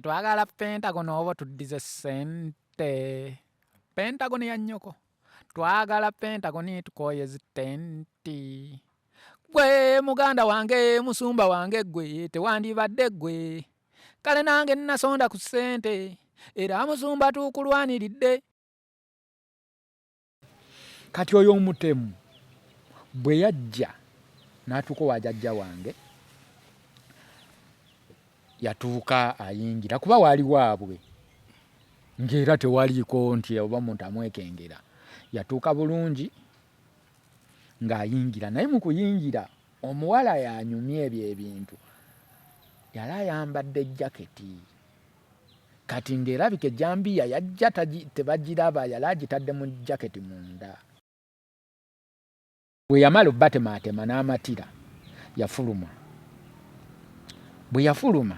Twagala Pentagon oba tuddize ssente. Pentagon ya nnyoko. Twagala Pentagon, tukooye zi tenti. Gwe muganda wange, musumba wange, gwe tewandibadde gwe. Kale nange nasonda ku ssente era musumba tukulwaniridde. Kati oyo omutemu bwe yajja n'atuuka owa jajja wange, yatuuka ayingira kuba waali waabwe ng'era tewaliiko nti oba omuntu amwekengera. Yatuuka bulungi ng'ayingira, naye mu kuyingira omuwala yanyumya ebyo ebintu, yali ayambadde jaketi. Kati ng'erabika ejjambiya yajja tebagiraba, yali agitadde mu jaketi munda. Bwe yamala obatemaatema n'amatira, yafuluma. Bwe yafuluma,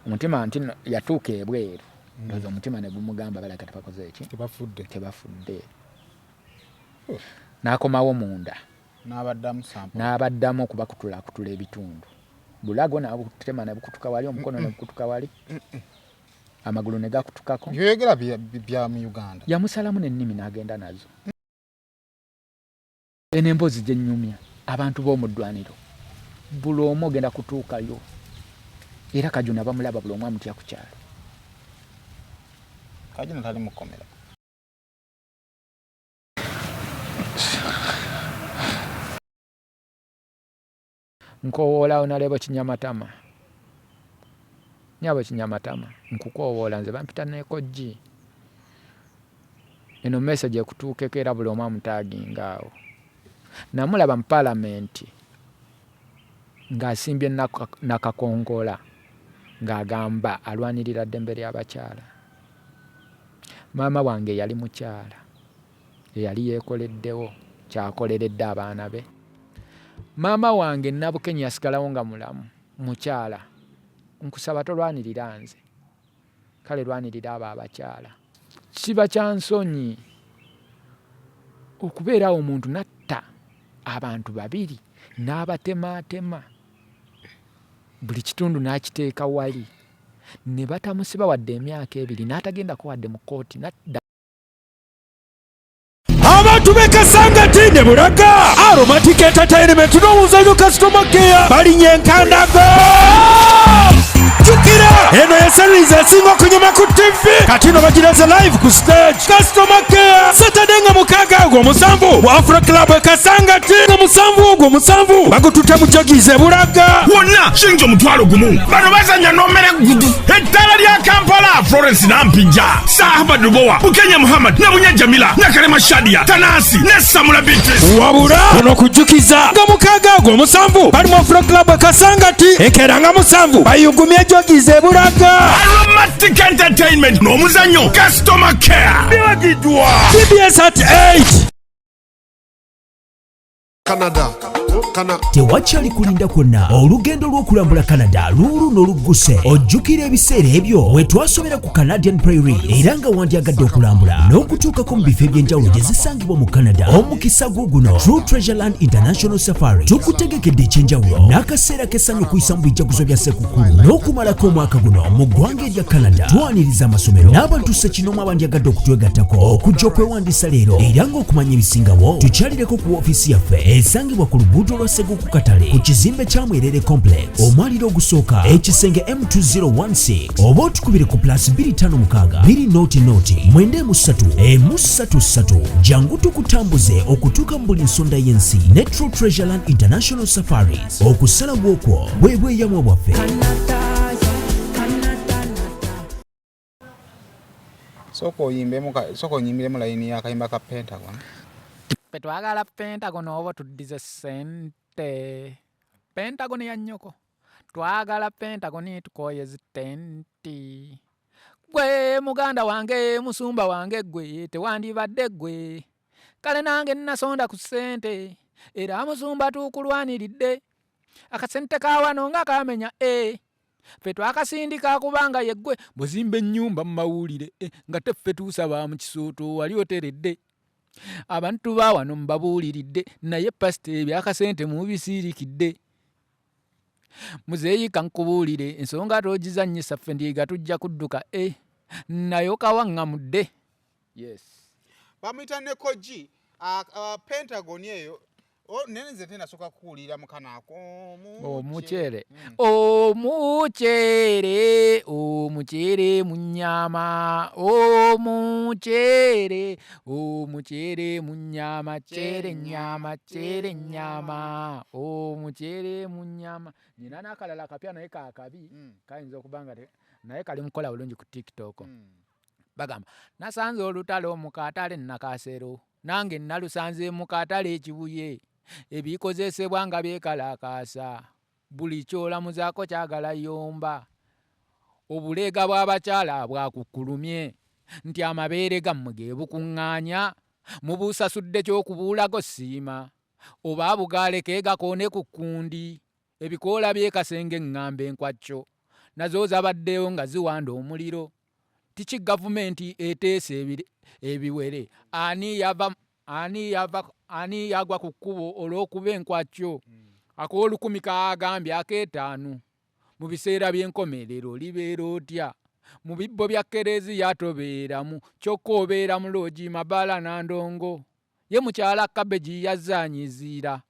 omutima nti yatuuka ebweru, ndowooza omutima ne gumugamba balabika tebakoze eki? Tebafudde. Tebafudde. N'akomawo munda. N'abaddamu okubakutulaakutula ebitundu. Bulago n'abutema ne bukutuka wali, omukono ne bukutuka wali, amagulu ne gakutukako. Byoyogera bya mu Uganda. Yamusalamu n'ennimi n'agenda nazo. Eno emboozi gye nnyumya abantu b'omu ddwaniro, buli omu ogenda kutuukayo era Kajuna bamulaba, buli omu amutya ku kyalo. Kajuna tali mu kkomera. Nkoowoola Onalebo Kinyamatama. Nnyabo Kinyamatama, nkukoowoola nze bampita Neekojji. Eno message ekutuukeko era buli omu amutaaginga awo. Namulaba mu palamenti ng'asimbye nakakongola ng'agamba alwanirira ddembe ly'abakyala. Maama wange yali mukyala eyali yeekoleddewo ky'akoleredde abaana be. Maama wange Nabukenya yasigalawo nga mulamu, mukyala. Nkusaba tolwanirira nze, kale lwanirira abo abakyala. Kiba kya nsonyi okubeera awo omuntu n'atta abantu babiri n'abatemaatema, buli kitundu n'akiteeka wali ne batamusiba wadde emyaka 2 n'atagendako wadde mu kkooti n'adda. Abantu b'e Kasangati ne Bulaga, Aromatic Entertainment n'omuzannyo Customer Care balinnya enkandago. Jjukira eno ye series esinga okunyuma ku TV, kati no bagiraze live ku stage. Customer Care Saturday nga 6 ogw'omusanvu mu Afro Club e Kasangati, nga 7 ogw'omusanvu bagututte mu Joggies e Bulaga. Wonna shillingi 10,000. Bano bazannya n'omere gudu. Ettaala lya Kampala, Florence Nampijja, Sir Ahmad Lubowa, Bukenya Muhammad, Nabunya Jamila, Nakalema Shadia, Tanasi ne Samula Beatrice. Wabula kuno kujjukiza nga 6 ogw'omusanvu bali mu Afro Club e Kasangati, enkeera nga 7 bayugumye Joggies e Bulaga. Aromatic Entertainment n'omuzannyo Customer Care. Biwagiddwa TBS at 8. Canada. Tewakyali kulinda kwonna, olugendo lw'okulambula Canada luulu n'olugguse. Ojjukira ebiseera ebyo we twasomera ku Canadian Prairie, era nga wandyagadde okulambula n'okutuukako mu bifo eby'enjawulo gye zisangibwa mu Canada. Omukisa gwo guno, True Treasure Land International Safari tukutegekedde ekyenjawulo n'akaseera k'essanyu okuyisa mu bijaguzo bya Sekukkulu n'okumalako omwaka guno mu ggwanga erya Canada. Twaniriza amasomero n'abantu ssekinoomu abandyagadde okutwegattako okujja okwewandiisa leero, era ng'okumanya ebisingawo tukyalireko ku woofiisi yaffe esangibwa ku luguudo lwa Seguku Katale ku kizimbe kya Mwerere Complex, omwaliro ogusooka, ekisenge M2016, oba otukubire ku plus 256 200 93 33. Jangu tukutambuze okutuuka mu buli nsonda y'ensi ne True Treasure Land International Safaris. Okusalawo okwo bwe bweyamo bwaffe. Sooka oyimbemu, sooka onyimbiremu layini y'akayimba ka Pentagon. Ffe twagala Pentagon oba tuddize ssente. Pentagon ya nnyoko. Twagala Pentagon, tukooye zi tenti. Gwe muganda wange, musumba wange, gwe tewandibadde gwe. Kale nange nasonda ku ssente era musumba tukulwaniridde. Akasente ka wano nga kamenya e. Ffe twakasindika kubanga yeggwe buzimba ennyumba mu mawulire e, nga teffe tuusaba mu kisuuto wali oteredde. Abantu ba wano mbabuuliridde, naye pasita ebyakasente mubisiirikidde. Muzeeyi kankubuulire ensonga togizannyisa, ffe ndiiga tujja kudduka e naye okawaŋŋamudde. Yes. Bamuyita Neko G. Pentagon eyo naye nze tenasooka kuwulira mukana ako. Omuceere, omuceere, omuceere mu nnyama, omuceere, omuceere mu nnyama, cere nnyama, cere nnyama, omuceere mu nnyama. Nina n'akalala akapya naye kakabi, kayinza okuba nga naye kali mukola bulungi ku TikTok. Bagamba nasanze olutalo mu katale Nakasero, nange nalusanze mu katale Ekibuye, ebikozesebwa nga byekalakaasa, buli kyolamuzaako kyagala yomba, obuleega bw'abakyala bwakukkulumye nti amabeere gammwe ge bukuŋŋaanya, mubusasudde ky'okubuulago siima, oba bugaaleke gakoone ku kkundi, ebikoola by'ekasenge eŋŋamba enkwacco nazo zabaddeyo nga ziwanda omuliro. Tiki gavumenti eteesa ebiwere, ani yava, ani yava, ani yagwa ku kkubo olw'okuba enkwacco, ak'olukumi kaagambye ak'etaano, mu biseera by'enkomerero libeera otya, mu bibbo bya kereziya tobeeramu, kyokka obeera mu loogi mabaala na ndongo. Ye mukyala Cabbage yazzaanyiziira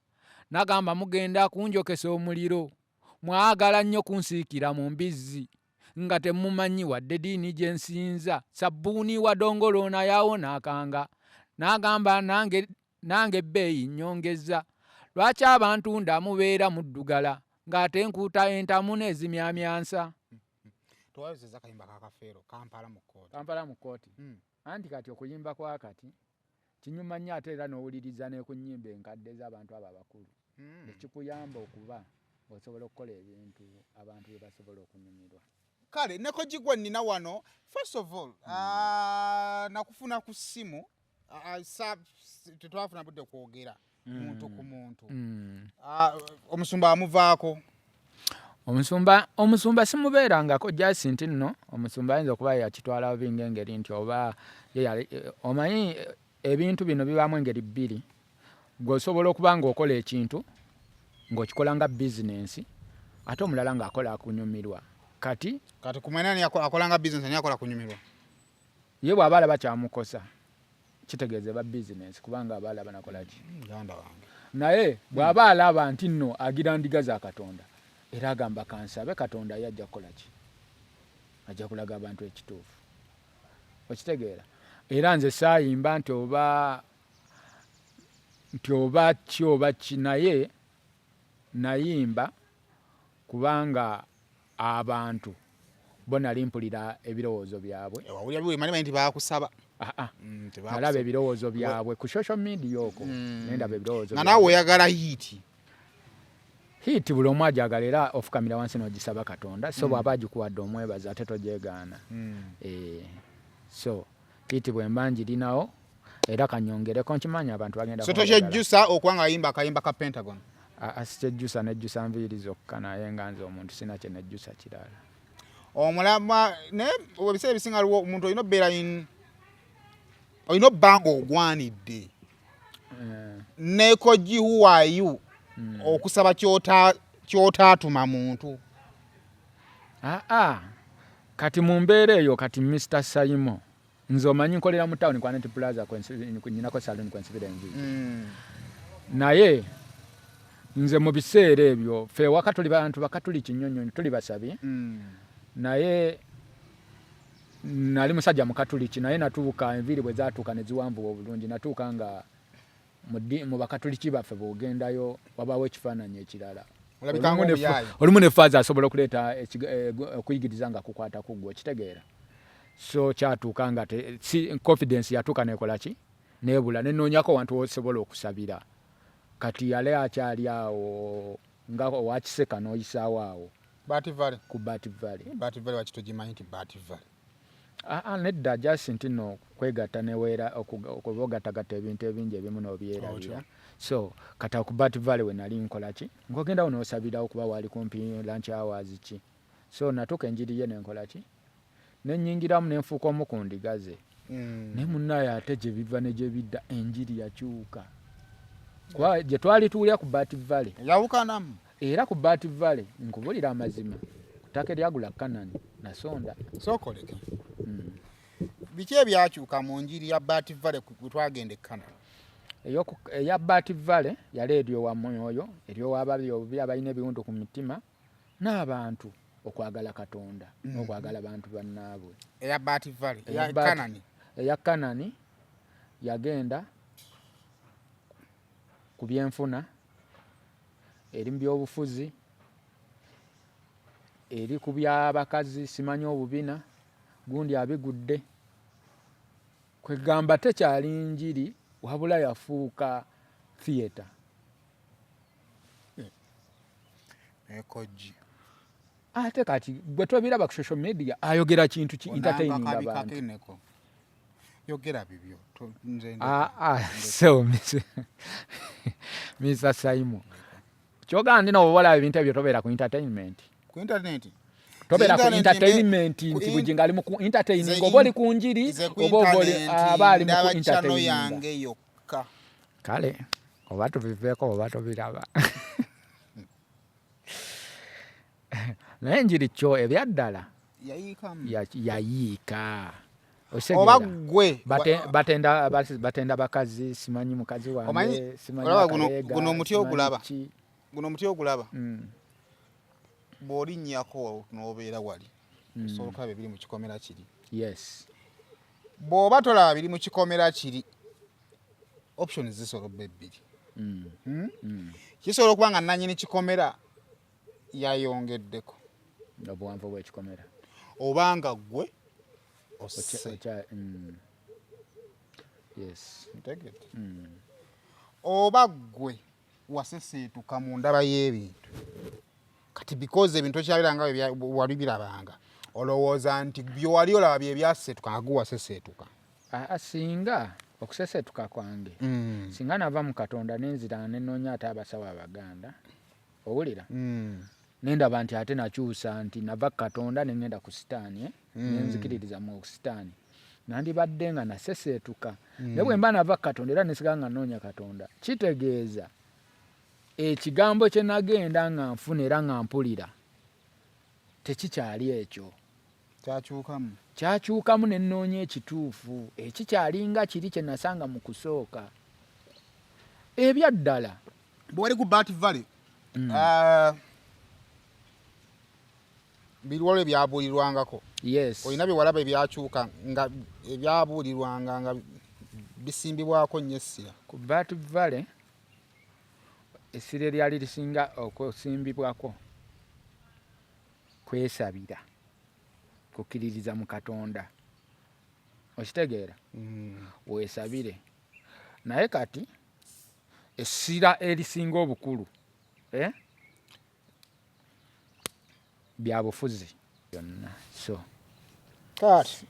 n'agamba mugenda kunjokesa omuliro, mwagala nnyo kunsiikira mu mbizzi nga temumanyi wadde ddiini gye nsinza. Sabbuuni wa dongolo naye awona akanga n'agamba nange nange ebbeeyi nnyongezza. Lwaki abantu nda mubeera muddugala ng'ate nkuuta entamu n'ezimyamyansa? Tewayozeza kayimba ka Kafeero, Kampala mu kkooti. Kampala mu kkooti. Anti kati okuyimba kwa kati kinyuma nnyo, ate era n'owuliriza ne ku nnyimba enkadde z'abantu abo abakulu, ekikuyamba okuba osobola okukola ebintu abantu bye basobola okunyumirwa. Kale Neko G gwe nnina wano, first of all, nakufuna ku ssimu, tetwafuna budde kwogera muntu ku muntu. Omusumba amuvaako? Omusumba, omusumba simubeerangako, just nti nno omusumba ayinza okuba yakitwala bubi ng'engeri nti oba ye yali omanyi ebintu bino bibaamu engeri bbiri. Gwe osobola okuba ng'okola ekintu ng'okikola nga bizinensi, ate omulala ng'akola akunyumirwa. Kati Kati kumanya ani akola nga bizinensi, ani akola kunyumirwa? Ye bw'aba alaba kyamukosa, kitegeeza eba bizinensi, kubanga aba alaba nakola ki? Muganda wange. Naye bw'aba alaba nti nno agira ndiga za Katonda, era agamba kansabe Katonda ye ajja kukola ki? Ajja kulaga abantu ekituufu. Okitegeera? Era nze saayimba nti oba ki oba ki, naye nayimba kubanga abantu bo nali mpulira ebirowoozo byabwe. Wawulira biwe mani nti bakusaba? Aa. Tebakusaba. Nalaba ebirowoozo byabwe ku social media okwo, nendaba ebirowoozo nga byabwe. Naawe oyagala hit. Hit buli omu ajagala, era ofukamira wansi n'ogisaba Katonda. So bw'aba agikuwadde omwebaza, ate togyegaana. So hit bwe mba njirinawo, era kanyongereko, nkimanyi abantu bagenda So kunjagala. Tokyejjusa okuba nga wayimba akayimba ka Pentagon? Aa, sikyejjusa, nejjusa nviiri zokka, naye nga nze omuntu sina kye nejjusa kirala. Omulama naye ebiseera ebisinga aliwo omuntu olina obeera olina obba nga ogwanidde. Neko G, who are you okusaba kyotaatuma muntu? Aa, kati mu mbeera eyo, kati Mr Saimo, nze omanyi nkolera mu town Kwanet Plaza, nyinako saloon kwensibira enviiri. Naye nze mu biseera ebyo ffe ewaka tuli bantu bakatuliki nnyo nnyo, tuli basabi. Naye nali musajja mukatuliki, naye natuuka enviiri bwe zaatuuka ne ziwanvuwa obulungi, natuuka nga mu bakatuliki baffe bw'ogendayo wabaawo ekifaananyi ekirala. Olabika Olumu ne ng'omuyaaye. Olumu ne faaza asobola okuleeta okuyigiriza nga kukwata ku ggwe, okitegeera? So kyatuuka nga si confidence yatuuka nekola ki, nebula, nenoonyako wantu wosobola okusabira. Kati yali akyali awo nga owakiseka n'oyisaawo awo. Bat Valley. Ku Bat Valley. Bat Valley waki togimanyi nti Bat Valley? Aa, nedda, just nti nno kwegatta neweera okuba ogattagatta ebintu ebingi ebimu n'obyerabira. So kati awo ku Bat Valley we nali nkola ki, ng'ogendawo n'osabirawo kuba waali kumpi lunch hours ki. So natuuka enjiri ye nenkola ki, nenyingiramu nenfuuka omu ku ndiga ze. Naye munnaye ate gye biva ne gye bidda, enjiri yakyuka, kuba gye twali tuwulira ku Bat Valley Yawukanamu. Era ku Bat Valley nkubulira amazima, ku ttaka eryagula Canaan nasonda. Sookoleke. Biki ebyakyuka mu njiri ya Bat Valley bwe twagenda e Canaan? Eya Bat Valley yali eryowa mwoyo, eryowa ababi obubi, abalina ebiwundu ku mitima n'abantu okwagala Katonda n'okwagala bantu bannaabwe. Eya Bat Valley, eya Canaan. Eya Canaan yagenda ku byenfuna, eri mu byobufuzi, eri ku byabakazi, simanyi obubina gundi abigudde. Kwegamba tekyali njiri, wabula yafuuka theatre. Ekoji. Ate kati gwe tobiraba ku social media, ayogera kintu ki entertaining abantu. Yogera bibyo. Ah, ah, so Mr. Simon, kyogamba nti noba olaba ebintu ebyo tobeera ku entertainment? Ku internet. Tobeera ku entertainment nti Bugingo ali mu ku entertaining, oba oli ku njiri, oba aba ali mu ku entertaining. Yange yokka. Kale oba tubiveeko oba tobiraba, naye enjiri kyo ebyaddala yayiika. Oba gwe batenda, batenda bakazi, simanyi mukazi wange, simanyi. Guno omuti ogulaba? Guno omuti ogulaba? Bw'olinnyako n'obeera wali, osobola okulaba ebiri mu kikomera kiri. Yes. Bw'oba tolaba biri mu kikomera kiri, options zisobola okuba ebbiri. Kisobola okuba nga nannyini kikomera yayongeddeko obuwanvu bw'ekikomera, obanga ggwe osse. Yes. Ntegedde. Oba ggwe waseseetuka mu ndaba y'ebintu kati, because ebintu okyabira nga wali birabanga, olowooza nti byewali olaba bye byaseetuka, nga gwe waseseetuka. Aa, singa okusesetuka kwange, singa nava mu Katonda nenzira nenoonya ate abasawo Abaganda, owulira? Nendaba nti ate nakyusa, nti nava ku Katonda nengenda ku Sitaani, eh? Nenzikiririza mu Sitaani, nandibadde nga naseseetuka. Naye bwe mba nava ku Katonda era nesigala nga nnoonya Katonda, kitegeeza ekigambo kye nagenda nga nfuna era nga mpulira tekikyali ekyo. Kyakyukamu. Kyakyukamu, ne nnoonya ekituufu ekikyalinga kiri kye nasanga mu kusooka ebyaddala. Bwe wali ku Bat Valley, ah, biriwalo ebyabuulirwangako? Yes. Olina bye walaba ebyakyuka nga ebyabuulirwanga nga bisimbibwako nnyo essira? Ku Bat Valley essira eryali lisinga okusimbibwako kwesabira, kukkiririza mu Katonda, okitegeera? Weesabire. Naye kati essira erisinga obukulu, eh? Byabufuzi byonna, so Kati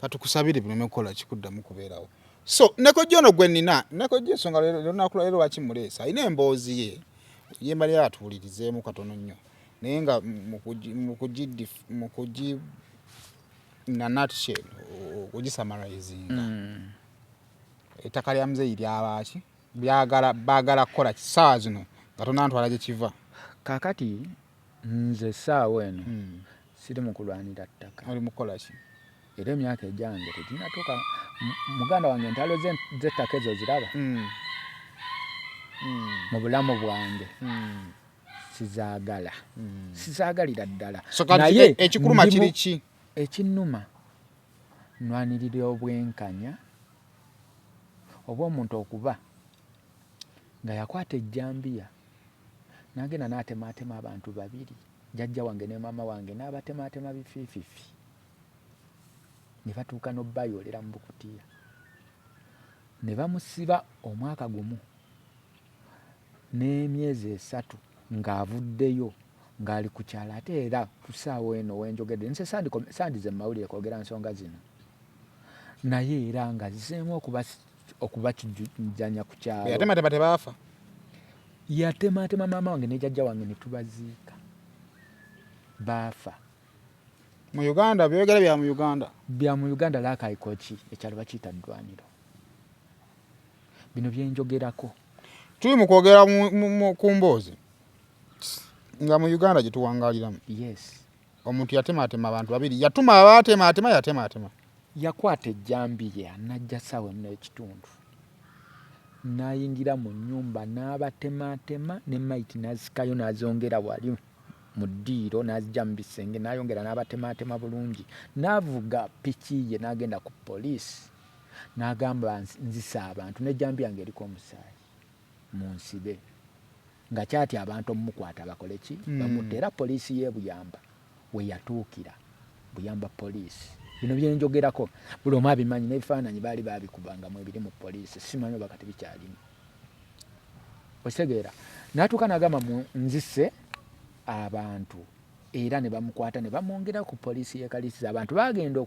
katukusabire buleme kukola kikuddamu kubeerawo. So nekojja ono gwe nnina, nekojja ensonga lunaku lwaleero lwaki muleesa, alina emboozi ye yembalira, atuwulirizeemu katono nnyo, naye nga mu kugi na nutshell, okugisummarizinga, ettaka lya muzeeyi lyabaaki? Byagala, baagala kukola kisaawa zino nga tonantwala gye kiva. Kaakati nze essaawa eno siri mu kulwanira ttaka. Oli mukukola ki? Era emyaka egyange teginatuuka. Muganda wange, entalo z'ettaka ezo ziraba mu bulamu bwange sizaagala, sizaagalira ddala. So kati Naye ekikuluma ndi kiri ki? Ekinnuma, nwanirira obwenkanya obw'omuntu okuba nga yakwata ejjambiya n'agenda n'atemaatema abantu babiri, jjajja wange ne maama wange, n'abatemaatema bifiififi ne batuuka n'obbayoolera mu bukutiya ne bamusiba omwaka gumu n'emyezi 3 ng'avuddeyo ng'ali ku kyalo. Ate era ku ssaawa eno wenjogedde nze sandize mu mawulire kwogera nsonga zino, naye era nga zzeemu okubakijjanya ku kyalo. Yatematema tebaafa? Yatematema maama wange ne jjajja wange ne tubaziika, baafa. Mu Uganda? Byogera bya mu Uganda? Bya mu Uganda, Rakai Kooki, ekyalo bakiyita Ddwaniro, bino byenjogerako. Tuli mu kwogera ku mboozi. Nga mu Uganda gye tuwangaaliramu? Yes. Omuntu yatematema abantu babiri, yatuma abatematema, yatematema. Yakwata ejjambiya n'ajja ssaawa emu n'ekitundu n'ayingira mu nnyumba n'abatematema ne mayiti n'azisikayo n'azongera wali mu ddiiro n'azigya mu bisenge n'ayongera n'abatematema bulungi n'avuga piki ye n'agenda ku poliisi n'agamba nzise abantu n'ejjambiya ng'eriko omusaayi munsibe nga kyatya abantu omumukwata bakole ki? Bamutte. Era poliisi y'e Buyamba we yatuukira, Buyamba poliisi. Bino bye njogerako buli omu abimanyi n'ebifaananyi baali baabikubanga mwebiri mu poliisi, simanyi oba kati bikyalimu. Okitegeera? N'atuuka n'agamba nzise abantu era ne bamukwata ne bamwongera ku poliisi y'e Kaliisizo. Abantu baagenda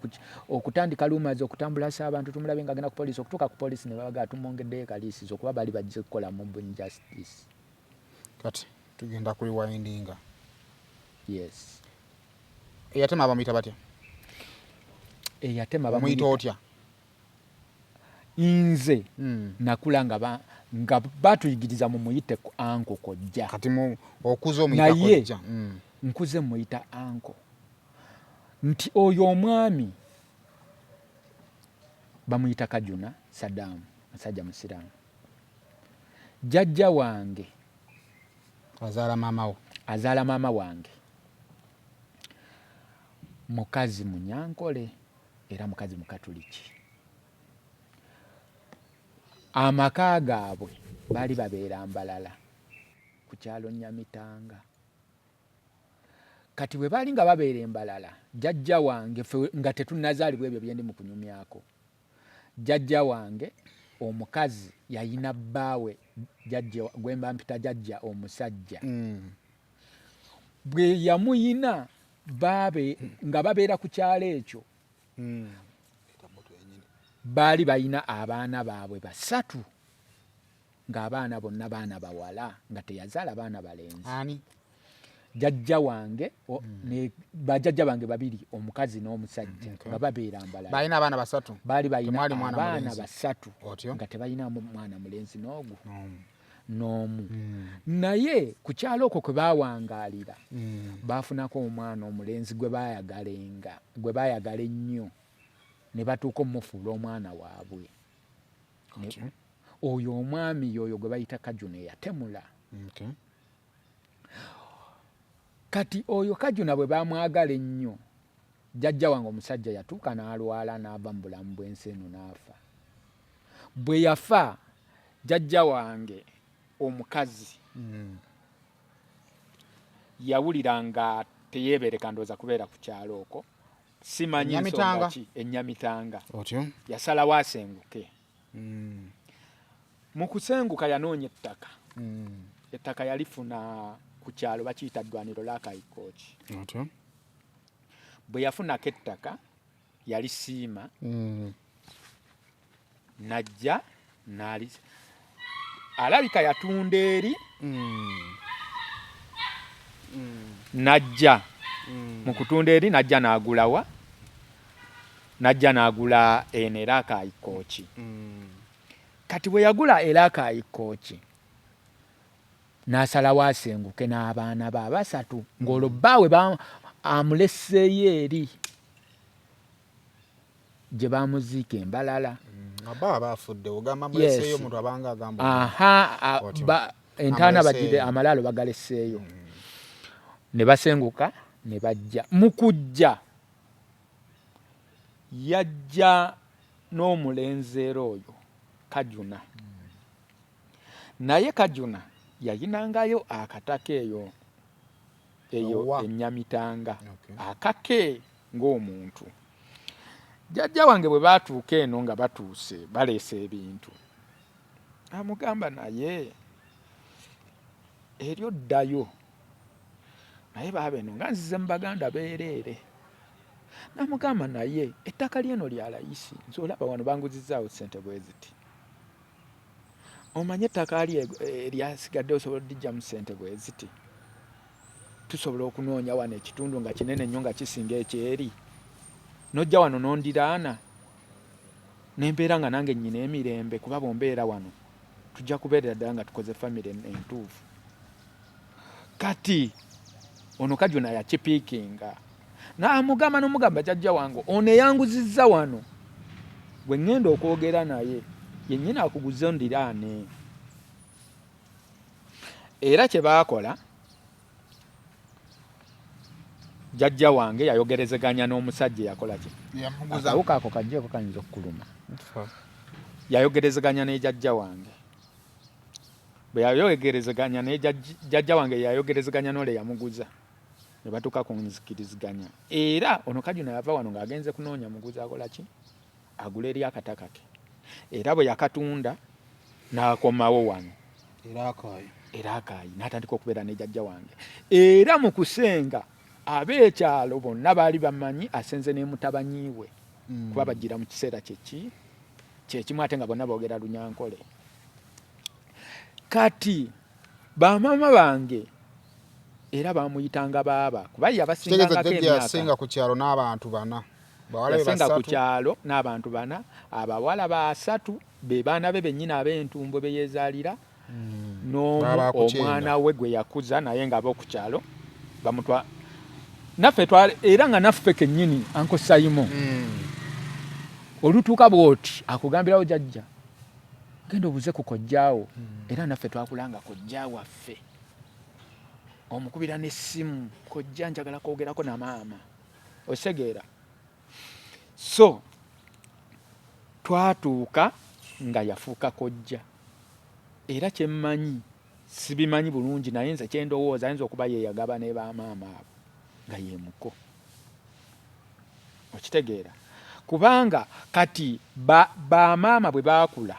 okutandika rumours okutambulasa abantu tumulabye ng'agenda ku poliisi, okutuuka ku poliisi ne babagamba tumwongeddeyo e Kaliisizo kuba baali bazze kukola mob justice. Kati tugenda ku rewindinga. Yes. Eyatema bamuyita batya? Eyatema bamuyita otya? Nze nakula nga batuyigiriza mumuyite anko kojja. Kati okuze omuyita kojja. Nkuze muyita anko. Nti oyo omwami bamuyita Kajuna Saddam, musajja musiraamu. Jjajja wange azaala maama wo. Azaala maama wange. Mukazi Munyankole era mukazi Mukatuliki. Amaka gaabwe baali babeera Mbalala ku kyalo Nyamitanga. Kati bwe baali nga babeera e Mbalala, jjajja wange ffe nga tetunnazaalibwa ebyo bye ndi mu kunyumyako, jjajja wange omukazi yayina bbaawe jjajja gwe mba mpita jjajja omusajja. Bwe yamuyina baabe nga babeera ku kyalo ekyo, baali balina abaana baabwe basatu ng'abaana bonna baana bawala nga teyazaala baana balenzi. Ani? Jjajja wange ne bajjajja bange babiri, omukazi n'omusajja, nga babeera Mbalala. Balina abaana basatu. Baali balina Temwali mwana abaana mulenzi. basatu Otyo? nga tebalinamu mwana mulenzi n'ogu n'omu. Naye ku kyalo okwo kwe baawangaalira baafunako omwana omulenzi gwe baayagalenga, gwe baayagala ennyo ne batuuka omumufuula omwana waabwe. Oyo omwami y'oyo gwe bayita Kajuna eyatemula. Kati oyo Kajuna bwe baamwagala ennyo, jjajja wange omusajja yatuuka n'alwala n'ava mu bulamu bw'ensi eno n'afa. Bwe yafa, jjajja wange omukazi yawulira nga teyeebereka ndowooza kubeera ku kyalo okwo. Simanyi nsonga ki Ennyamitanga. Otyo? Yasalawo asenguke. Mu kusenguka yanoonya ettaka. Ettaka yalifuna ku kyalo bakiyita ddwaniro Lakaikooki. Otyo? Bwe yafunako ettaka yalisiima n'ajja n'ali alabika yatunda eri n'ajja mu kutunda eri n'ajja n'agulawa n'ajja n'agula eno era Akaikooki. Kati bwe yagula era Akaikooki n'asalawo asenguke n'abaana be abasatu ng'olwo bbaawe amuleseeyo eri gye bamuziika e Mbalala. Aba abafudde ogamba muleseeyo omuntu abanga agamba. Aha, entaana bagire amalaalo bagaleseeyo. Ne basenguka ne bajja. Mu kujja yajja n'omulenzi era oyo Kajuna. Naye Kajuna yayinangayo akataka eyo eyo Ennyamitanga akake ng'omuntu. Jjajja wange bwe baatuuka eno nga batuuse baleese ebintu, amugamba naye eri oddayo naye baaba eno nga nzize mu Baganda beereere. N'amugamba naye ettaka ly'eno lya layisi, nze olaba wano banguzizzaawo ssente bwe ziti. Omanye ettaka lye eryasigadde osobola oddiggyamu ssente bwe ziti. Tusobola okunoonya wano ekitundu nga kinene nnyo nga kisinga ekyeri. N'ojja wano n'ondiraana ne mbeera nga nange nnyina emirembe kuba bw'ombeera wano tujja kubeerera ddala nga tukoze famire entuufu. Kati Ono Kajuna yakipiikinga n'amugamba n'omugamba, jjajja wange ono eyanguzizza wano gwe ŋŋenda okwogera naye yennyini akuguze ondiraane. Era kye baakola, jjajja wange yayogerezeganya n'omusajja eyakola ki, Yamuguza. Akawuka ako kajjeeko kayinza okukuluma. Yayogerezeganya ne jjajja wange. Bwe yayogerezeganya ne jjajja wange, yayogerezeganya n'ole yamuguza, ne batuuka ku nzikiriziganya. Era ono Kajuna yava wano ng'agenze kunoonya muguzi akola ki, agula eri akataka ke. Era bwe yakatunda n'akomawo wano. Era akaayi. Era akaayi n'atandika okubeera ne jjajja wange. Era mu kusenga, ab'ekyalo bonna baali bamanyi asenze ne mutabanyi we, kuba bagira mu kiseera kyeki kyekimu, ate nga bonna boogera Lunyankole. Kati bamaama bange era bamuyitanga baaba, kuba Kitegeeza yabasingangako jjajja emyaka. yasenga ku kyalo n'abantu bana, bawala be Yasenga ku basatu. kyalo n'abantu bana, abawala basatu be baana be bennyini ab'entumbwe be yeezaalira, n'omu Baba ku omwana we gwe yakuza naye nga ab'oku kyalo bamutwa naffe twali. Era nga naffe kennyini, Uncle Saimo, olutuuka bw'oti akugambirawo, jjajja genda obuze ku kojjaawo. Era naffe twakulanga kojja waffe omukubira n'essimu, kojja njagala kwogerako na maama, osegeera. So twatuuka nga yafuuka kojja. Era kyemmanyi sibimanyi bulungi, naye nze kyendowooza ayinza okuba ye yagaba ne bamaama abo nga ye muko, okitegeera? Kubanga kati bamaama bwe baakula,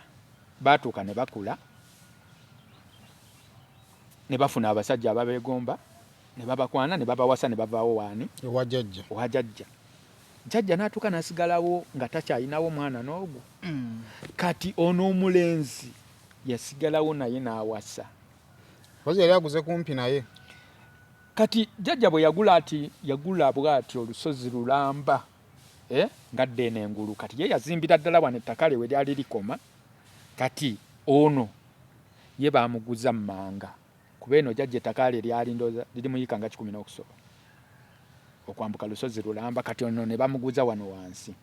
baatuuka ne bakula ne bafuna abasajja ababeegomba ne babakwana ne babawasa ne bavaawo waani? Ewa jjajja. Owa jjajja. Jjajja n'atuuka n'asigalawo nga takyalinawo mwana n'ogwo. Kati ono omulenzi yasigalawo naye n'awasa. Kozi yali aguze kumpi naye. Kati jjajja bwe yagula ati, yagula bw'ati olusozi lulamba, eh, ngadda eno engulu. Kati ye yazimbira ddala wano ettaka lye we lyali likoma. Kati ono ye baamuguza mmanga, kuba eno jjajja ettaka lye lyali ndooza liri muyika nga 100 n'okusoba okwambuka lusozi lulamba. Kati ono ne bamuguza wano wansi.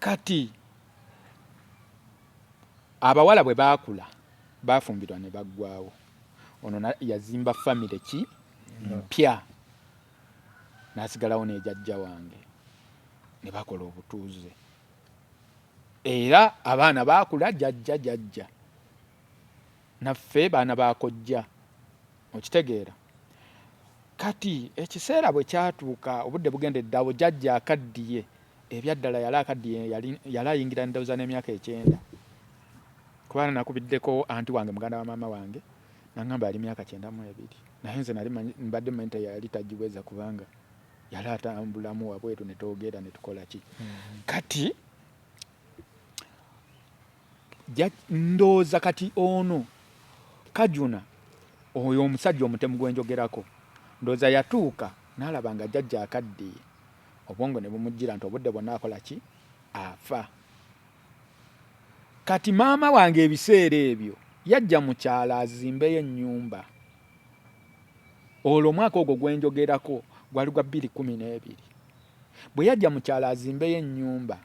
Kati abawala bwe baakula baafumbirwa ne baggwawo. Ono yazimba famire ki mpya, n'asigalawo n'ejajja wange ne bakola obutuuze. Era abaana baakula, jajja jajja naffe baana bakojja, okitegeera? Kati ekiseera bwe kyatuuka, obudde bugendedde awo, jajja akaddiye ebyaddala, yali akaddiye, yali ayingira ndowooza n'emyaka 90, kubanga nakubiddeko anti wange, muganda wa maama wange, nangamba yali myaka 92. Naye nze nali mbadde mmanyi teyali tagiweza, kubanga yali atambulamu wabweru ne twogera ne tukola ki. Kati ndowooza kati ono Kajuna, oyo omusajja omutemu gwe njogerako, ndowooza yatuuka n'alaba nga jjajja akaddiye, obwongo ne bumujjira nti obudde bwonna akola ki, afa. Kati maama wange ebiseera ebyo yajja mu kyalo azimbeyo ennyumba. Olwo omwaka ogwo gwe njogerako gwali gwa 2012. Bwe yajja mu kyalo azimbeyo ennyumba,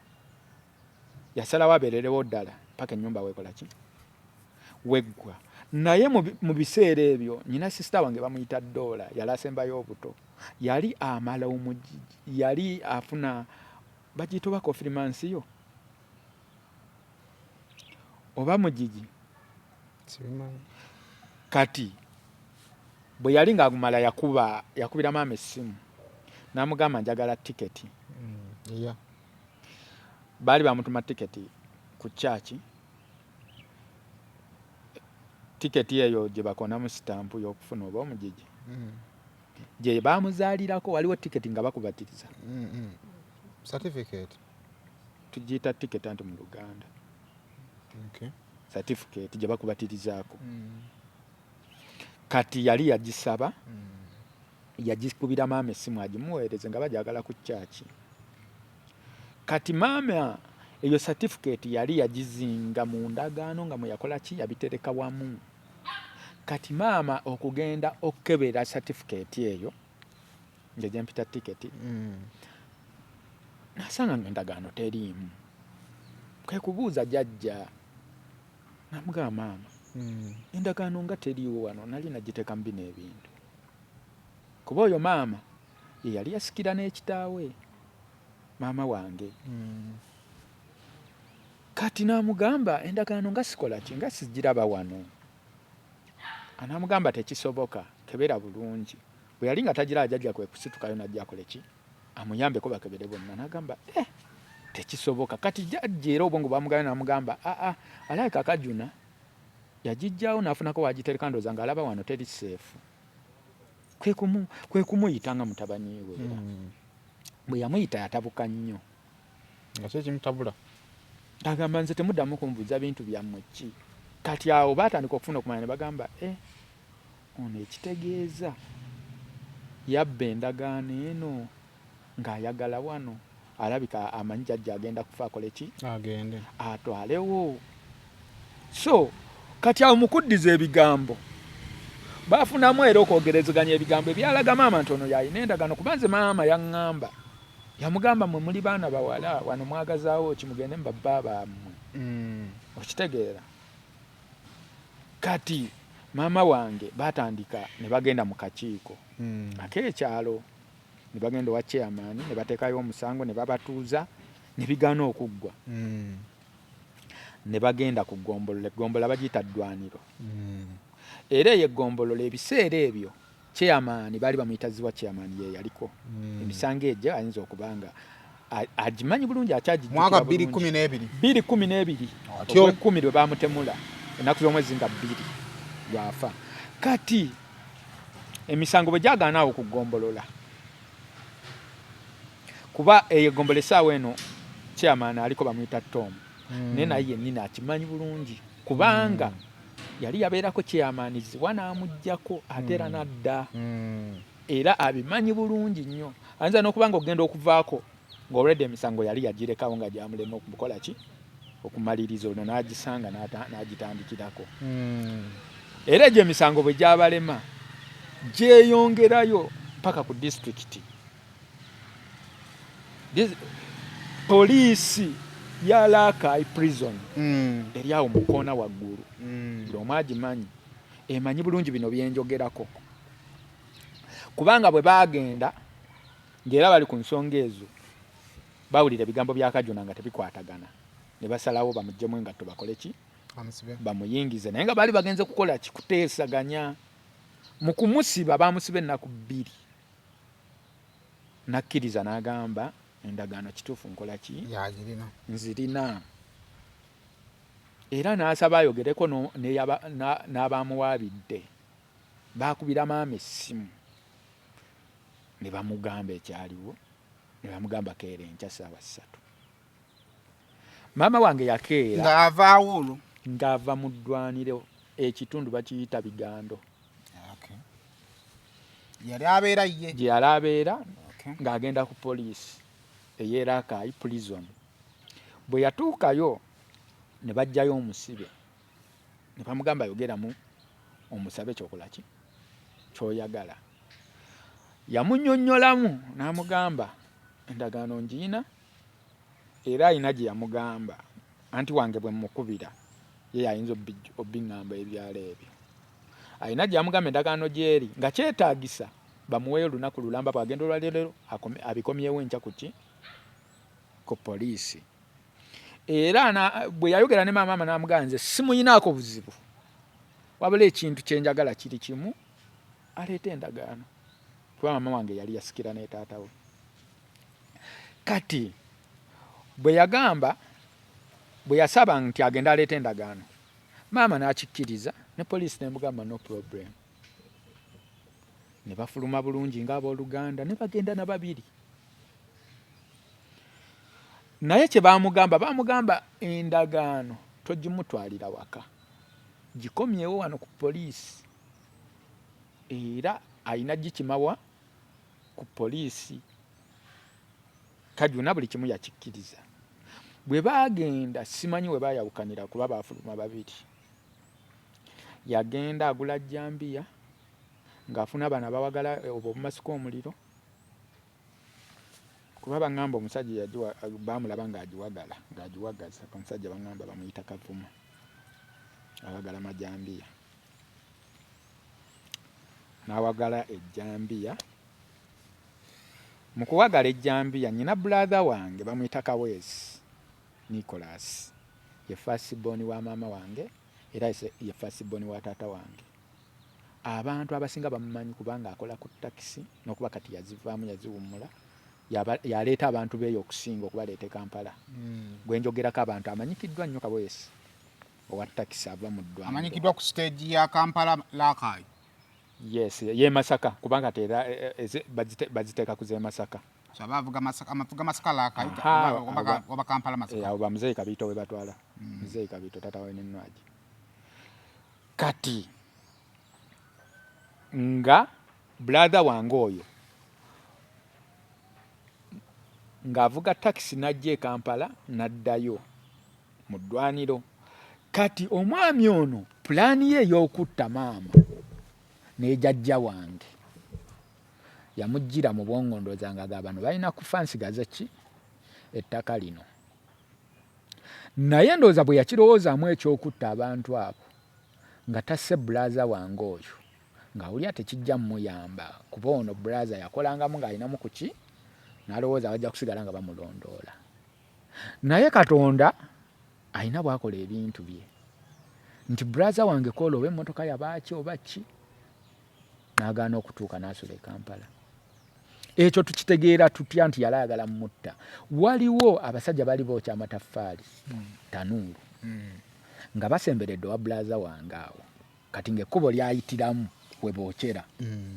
yasalawo abeererewo ddala paka ennyumba weekola ki, weggwa. Naye mu biseera ebyo nyina sister wange bamuyita Doola, yali asembayo obuto, yali amala omugigi, yali afuna bagiyita oba konfirimansiyo oba mugigi. Kati bwe yali ng'agumala, yakuba yakubira maama essimu n'amugamba, njagala tiketi. Baali bamutuma tiketi ku kyaki, tiketi eyo gye bakonamu sitampu y'okufuna oba omugigi gye bamuzaalirako. Waliwo tiketi nga bakubatiriza. Certificate. Tugiyita tiketi anti mu Luganda. Okay. Certificate gye bakubatirizaako. Kati yali yagisaba, yagikubira maama essimu agimuweereze nga bagyagala ku kyaki. Kati maama eyo certificate yali yagizinga mu ndagaano nga mwe yakola ki, yabitereka wamu. Kati maama okugenda okukebera certificate eyo, nje gyempita tiketi, nasanga nga endagaano teriimu. Kwe kubuuza jjajja, namugamba, maama, endagaano nga teriiwo wano, nali nagiteeka mu bino ebintu. Kuba oyo maama ye yali yasikira n'ekitaawe, maama wange. Kati n'amugamba, endagaano nga sikola ki, nga sigiraba wano. Anamugamba, tekisoboka, kebera bulungi. Bwe yali nga tagiraba, jjajja kwe kusitukayo najja akole ki, amuyambeko bakebere bonna. N'agamba, eh, tekisoboka. Kati jjajja era obwongo bwamugamba, n'amugamba, aa, alabika Kajuna yagijjawo n'afunako wagitereka, ndowooza ng'alaba wano teri safe. Kwe kumuyita nga mutabani we. Era bwe yamuyita yatabuka nnyo. Nga ki ekimutabula? Agamba, nze temuddamu kunvuza bintu byammwe ki. Kati awo baatandika okufuna okumanya ne bagamba, e ono ekitegeeza yabba endagaano eno ng'ayagala wano, alabika amanyi jjajja agenda kufa, akole ki? Agende. Atwalewo. So kati awo mukuddiza ebigambo bafunamu era okwogerezeganya ebigambo ebyalaga maama nti ono yalina endagaano. Kuba nze maama yaŋŋamba, yamugamba, mwe muli baana bawala wano, mwagazaawo ki? Mugende mu babba bammwe. Okitegeera? Kati maama wange batandika ne bagenda mu kakiiko ak'ekyalo, ne bagenda owa chairman, ne bateekayo omusango, ne babatuuza, ne bigaana okuggwa. Ne bagenda ku ggombolola. Eggombolola bagiyita ddwaniro. Era eyo eggombolola ebiseera ebyo chairman baali bamuyita Ziwa. Chairman ye yaliko. Emisango egyo ayinza okuba nga agimanyi bulungi, akyagijjukira Mwaka bulungi. 212. 212. Atyo. Ogwekumi lwe bamutemula, ennaku z'omwezi nga 2 lwafa. Kati emisango bwe gyagaana awo ku ggombolola, kuba eyo eggombolola essaawa eno chairman aliko bamuyita Tom, naye naye yennyini akimanyi bulungi, kubanga yali yabeerako chairman Ziwa n'amuggyako ate era n'adda. Era abimanyi bulungi nnyo. Ayinza n'okuba nga ogenda okuvaako ng'olwedde emisango yali yagirekawo nga gyamulema okukola ki, okumaliriza, ono n'agisanga n'agitandikirako. Era egyo emisango bwe gyabalema gyeyongerayo paka ku disitulikiti. Poliisi ya Rakai Prison eri awo mu koona waggulu, buli omu agimanyi, emanyi bulungi bino byenjogerako, kubanga bwe baagenda ng'era bali ku nsonga ezo, bawulira ebigambo bya Kajuna nga tebikwatagana, ne basalawo bamuggyemu engatto, bakole ki? Amusibe. Bamuyingize. Naye nga baali bagenze kukola ki? Kuteesaganya. Mu kumusiba, bamusiba ennaku 2, nakkiriza n'agamba, endagaano kituufu nkola ki? Yagirina. Nzirina. Era n'asaba ayogereko n'abamuwaabidde. Baakubira maama essimu ne bamugamba ekyaliwo, ne bamugamba keera enkya saawa 3. Maama wange yakeera. Ng'avaawo olwo? Ng'ava mu ddwaniro, ekitundu bakiyita Bigando. Okay. Yali abeera ye? Gye yali abeera. Ng'agenda ku poliisi ey'e Rakai Prison. Bwe yatuukayo ne baggyayo omusibe, ne bamugamba, yogeramu omusabe kyokola ki, kyoyagala. Yamunnyonnyolamu n'amugamba, endagaano ngiina. Era alina gye yamugamba, anti wange bwe mmukubira ye yayinza obbiŋŋamba ebyalo ebyo. Alina gye yamugamba endagaano gyeri, nga kyetaagisa bamuweeyo olunaku lulamba, bw'agenda olwaleero abikomyewo enkya ku ki, ku poliisi. Era bwe yayogera ne maama n'amugamba, nze simuyinaako buzibu, wabula ekintu kye njagala kiri kimu, aleete endagaano, kuba maama wange yali yasikira ne taata we. Kati bwe yagamba, bwe yasaba nti agende aleete endagaano, maama n'akikkiriza, ne poliisi nemugamba no problem, ne bafuluma bulungi ng'abooluganda ne bagenda na babiri. Naye kye baamugamba, baamugamba endagaano togimutwalira waka, gikomyewo wano ku poliisi, era alina gikimawa ku poliisi. Kajuna buli kimu yakikkiriza. Bwe baagenda, simanyi we baayawukanira, kuba baafuluma babiri. Yagenda agula jjambiya ng'afuna bano abawagala obwo obumasika omuliro, kuba baŋŋamba omusajja bamulaba ng'agiwagala, ng'agiwagaza. Omusajja baŋŋamba bamuyita Kavuma, awagala majambiya, n'awagala ejjambiya. Mu kuwagala ejjambiya, nyina brother wange bamuyita Kaweesi Nicholas, ye first born wa maama wange era ye first born wa taata wange. Abantu abasinga bamumanyi kubanga akola ku takisi, n'okuba kati yazivaamu, yaziwummula, yaleeta abantu beeyo okusinga okubaleeta e Kampala. Gwe njogerako abantu amanyikiddwa nnyo, Kaweesi owa takisi ava mu ddwaliro. Amanyikiddwa ku stage ya Kampala Lakayi? Yes, ye Masaka, kubanga teera baziteeka ku z'e Masaka. So aba avuga Masaka, amavuga Masaka Lakayi oba Kampala Masaka? Abo bamuzeeyi Kabiito we batwala. Muzeeyi Kabiito, taata we Nenwagi. Kati nga brother wange oyo ng'avuga takisi n'ajja e Kampala n'addayo mu ddwaniro. Kati omwami ono pulaani ye ey'okutta maama n'ejajja wange yamuggira mu bwongo, ndowooza nga ga bano balina kufa nsigaze ki ettaka lino. Naye ndowooza bwe yakirowoozaamu eky'okutta abantu abo nga tasse brother wange oyo, ng'awulira tekijja muyamba, kuba ono brother yakolangamu ng'alinamu ku ki, n'alowooza bajja kusigala nga bamulondoola. Naye Katonda alina bw'akola ebintu bye nti brother wange koola oba emmotoka yabaaki oba ki, n'agaana okutuuka n'asula e Kampala. Ekyo tukitegeera tutya nti yali ayagala mutta? Waliwo abasajja bali bookya amataffaali, tanuulu, nga basemberedde owa brother wange awo. Kati ng'ekkubo lyayitiramu we bookyera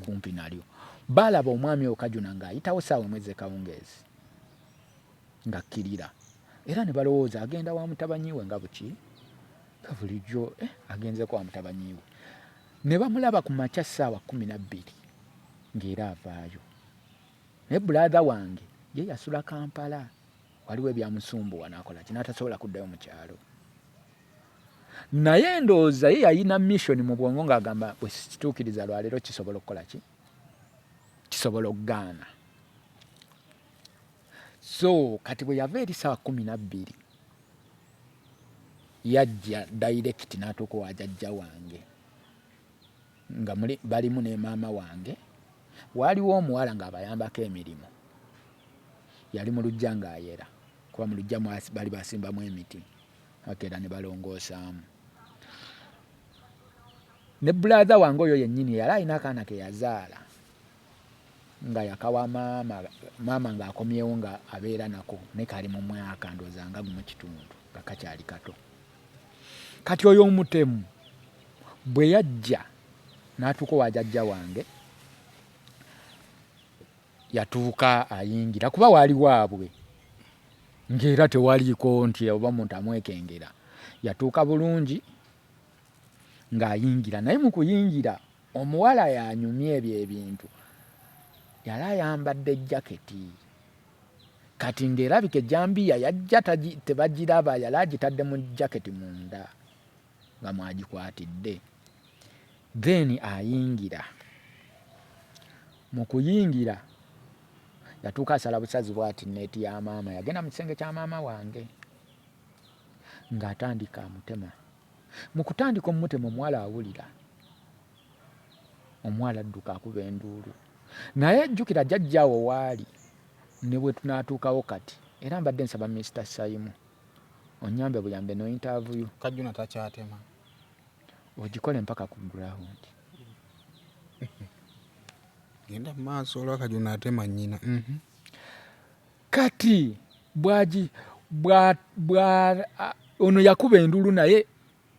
kumpi nalyo, baalaba omwami oyo Kajuna ng'ayitawo ssaawa 1 ez'ekawungeezi ng'akkirira, era ne balowooza agenda wa mutabanyi we nga buki nga bulijjo, agenzeko wa mutabanyi we. Ne bamulaba ku makya ssaawa 12 ng'era avaayo. Naye brother wange ye yasula Kampala, waliwo ebyamusumbuwa n'akola ki n'atasobola kuddayo mu kyalo. Naye ndowooza ye yalina mission mu bwongo ng'agamba bwe sikituukiriza lwaleero kisobola okukola ki, kisobola okugaana. So kati bwe yava eri ssaawa 12 yajja direct n'atuuka wa jajja wange nga balimu ne maama wange. Waaliwo omuwala ng'abayambako emirimu, yali mu luggya ng'ayera, kuba mu luggya bali basimbamu emiti akeera ne balongoosaamu. Ne brother wange oyo yennyini yali alina akaana ke yazaala nga yakawa maama, maama ng'akomyewo nga abeera nako, naye kali mu mwaka ndowooza nga 1.5, nga kakyali kato. Kati oyo omutemu bwe yajja n'atuuka owa jajja wange, yatuuka ayingira kuba waali waabwe ng'era tewaliiko nti oba muntu amwekengera. Yatuuka bulungi ng'ayingira, naye mu kuyingira omuwala yanyumya ebyo ebintu, yali ayambadde jaketi. Kati ng'erabika ejjambiya yajja tebagiraba, yali agitadde mu jaketi munda nga mwagikwatidde. Then ayingira, mu kuyingira yatuuka asala busazi bw'ati neeti ya maama, yagenda mu kisenge kya maama wange ng'atandika amutema. Mu kutandika omutema omuwala awulira, omuwala adduka akuba enduulu. Naye jjukira jjajjaawo waali ne bwe tunaatuukawo kati, era mbadde nsaba Mr Saimu onyambe buyambe no interview. Kajuna takyatema. Ogikole mpaka ku ground. Genda mu maaso, olwa Kajuna atema nnyina. Kati bwaji bwa bwa ono yakuba enduulu, naye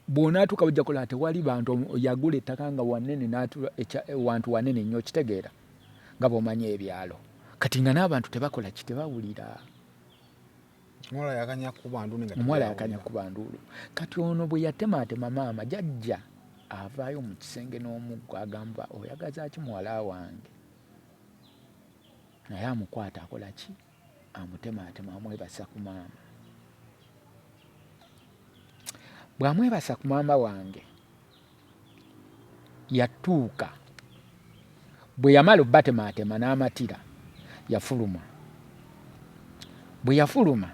bw'onaatuuka bujja kulaba tewali bantu. Yagula ettaka nga wanene wantu wanene nnyo, okitegeera nga bw'omanyi ebyalo. Kati nga n'abantu tebakola ki, tebawulira. Omuwala yakanya kuba nduulu nga Omuwala yakanya kuba nduulu. Kati ono bwe yatemaatema maama, jajja avaayo mu kisenge n'omuggo, agamba, "Oyagaza ki muwala wange?" Naye amukwata akola ki, amutemaatema, amwebasa ku maama. Bw'amwebasa ku maama wange, Yatuuka bwe yamala obatemaatema n'amatira, yafuluma. Bwe yafuluma,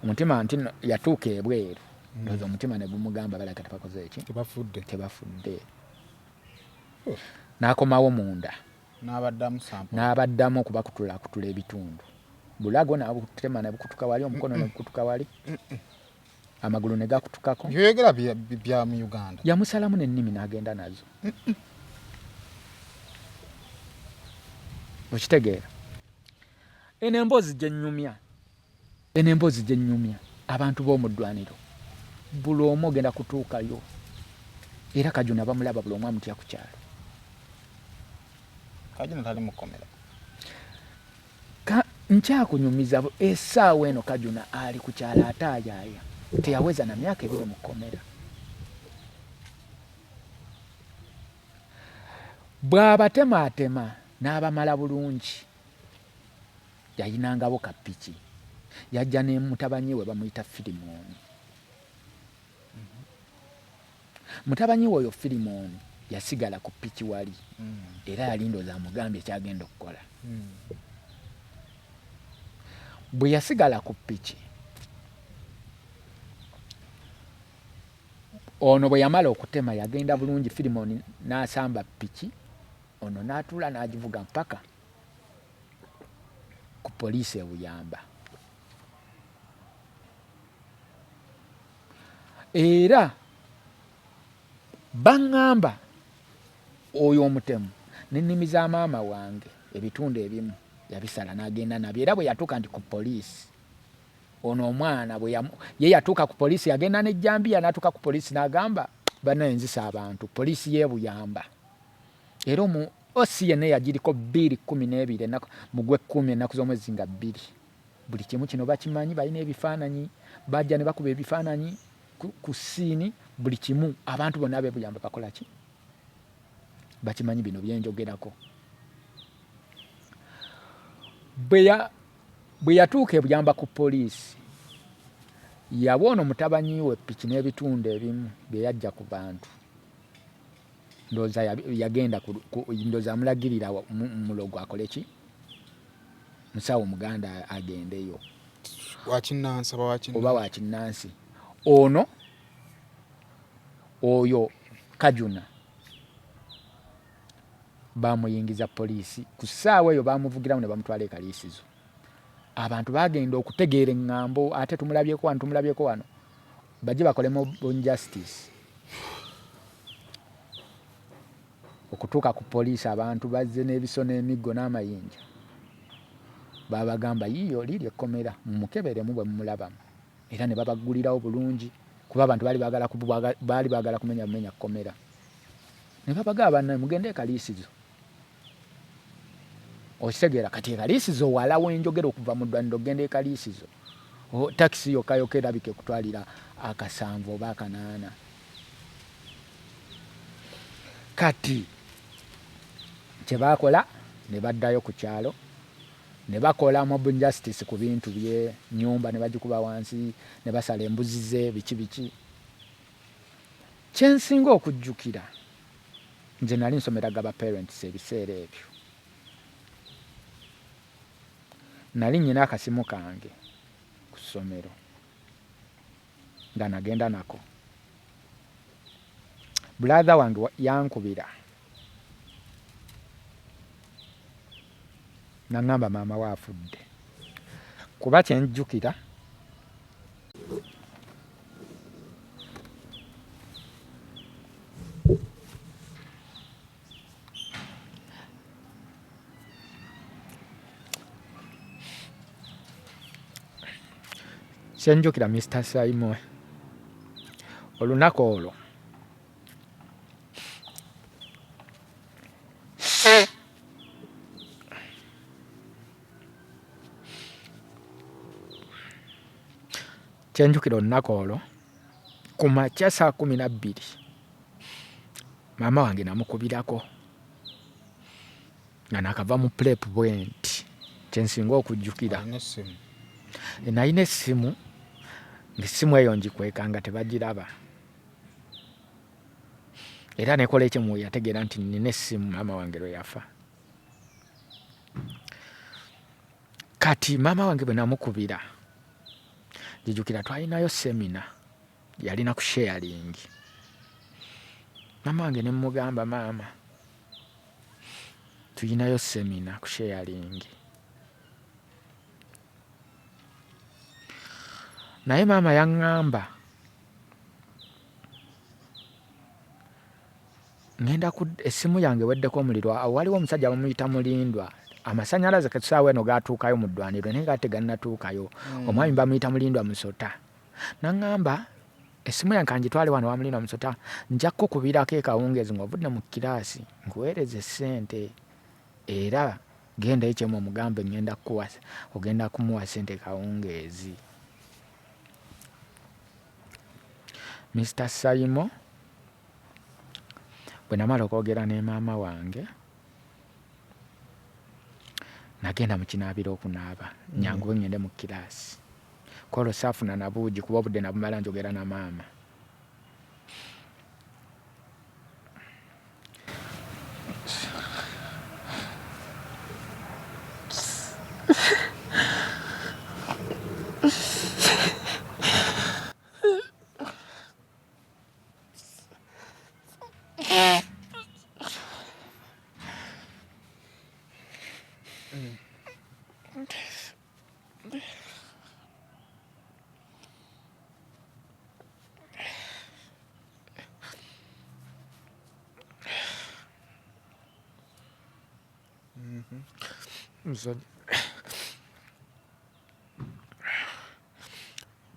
omutima nti no, yatuuka ebweru, ndowooza omutima ne gumugamba balabika tebakoze eki, Tebafudde. Tebafudde. N'akomawo munda. N'abaddamu sample. N'abaddamu okubakutulakutula ebitundu, bulago n'abutema ne bukutuka wali, omukono ne bukutuka wali, amagulu ne gakutukako. Byoyogera bya mu Uganda. Yamusalamu n'ennimi n'agenda nazo. Okitegeera? Eno emboozi gye nnyumya, eno emboozi gye nnyumya, abantu b'omu ddwaniro buli omu ogenda kutuukayo, era Kajuna bamulaba, buli omu amutya ku kyalo. Kajuna tali mukomera. Nkyakunyumiza, essaawa eno Kajuna ali ku kyalo ate ayaaya, teyaweza na myaka 2 mu kkomera. Bw'abatemaatema n'abamala bulungi, yayinangawo kapiki, yajja ne mutabanyi we bamuyita Firimoni. Mutabanyi we oyo Firimoni yasigala ku piki wali, era yali ndowooza amugambye kyagenda okukola. Bwe yasigala ku piki ono, bwe yamala okutema, yagenda bulungi, Firimoni n'asamba piki ono n'atuula n'agivuga mpaka ku poliisi ebuyamba. Era baŋŋamba oyo omutemu n'ennimi za maama wange ebitundu ebimu yabisala n'agenda nabyo. Era bwe yatuuka nti ku poliisi, ono omwana ye yatuuka ku poliisi, yagenda n'ejjambiya n'atuuka ku poliisi n'agamba, "Bannaye, nzisa abantu." Poliisi y'ebuyamba, era omu osi yenna yagiriko 2012, ennaku mu gw'ekkumi, ennaku z'omwezi nga 2. Buli kimu kino bakimanyi, balina ebifaananyi, bajja ne bakuba ebifaananyi ku scene, buli kimu. Abantu bonna ab'ebuyamba bakola ki, bakimanyi bino byenjogerako. Bwe yatuuka ebuyamba ku poliisi, yawa ono mutabanyi we piki n'ebitundu ebimu bye yajja ku bantu. Ndowooza yagenda ndowooza amulagirira mulogo akole ki, musawo muganda agendeyo. Wakinnansi oba wakinnansi? Oba wakinnansi. Ono oyo Kajuna bamuyingiza poliisi ku ssaawa eyo, bamuvugiramu ne bamutwala e Kaliisizo. Abantu bagenda okutegeera eŋŋambo, ate tumulabyeko wano, tumulabyeko wano, bajje bakole mob justice. Okutuuka ku poliisi, abantu bazze n'ebiso n'emiggo n'amayinja. Babagamba, "Yiiyo liiri ekkomera, mumukeberemu bwe mumulabamu." Era ne babaggulirawo bulungi, kuba abantu baali baagala kumenya bumenya kkomera. Ne babagamba, "Bannaye, mugende e Kaliisizo." Okitegeera? Kati e Kaliisizo wala w'enjogera, okuva mu ddwaniro okugenda e Kaliisizo, takisi yokka yokka erabika ekutwalira akasanvu oba akanaana. Kati kye baakola, ne baddayo ku kyalo ne bakola mob justice ku bintu bye, nyumba ne bagikuba wansi, ne basala embuzi ze, biki biki. Kyensinga okujjukira, nze nali nsomera Gaba Parents ebiseera ebyo, nali nnyina akasimu kange ku ssomero nga nagenda nako. Brother wange yankubira naŋŋamba maama we afudde. Kuba kyenjjukira, kyenjjukira, Mr Simon, olunaku olwo kyenjjukira olunaku olwo ku makya saa 12, maama wange namukubirako nga nakava mu prep bwe nti. Kyensinga okujjukira, nalina essimu, ng'essimu eyo ngikweka nga tebagiraba. Era nekola ekyemu yategeera nti nina essimu maama wange lwe yafa. Kati maama wange bwe namukubira, njijukira twalinayo semina yalina ku sharing. Maama wange ne mmugamba, maama tuyinayo semina ku sharing. Naye maama yaŋŋamba ngenda ku essimu yange eweddeko omuliro. Awo waliwo omusajja bamuyita Mulindwa, amasanyalaze kesaawa eno gatuukayo mu ddwaniro naye nga tegannatuukayo. Omwami bamuyita Mulindwa Musota. Naŋŋamba essimu yange kangitwale wano wa Mulindwa Musota, nja kukukubirako ekawungeezi ng'ovudde mu kiraasi nkuweereze ssente, era genda ekyemu omugambe ngenda kukuwa, ogenda kumuwa ssente kawungeezi. Mr Saimo bwe namala okwogera ne maama wange nagenda mu kinaabiro okunaaba nyanguwe ngende mu kiraasi. Kwolwo saafuna na buugi kuba obudde nabumala njogera na maama.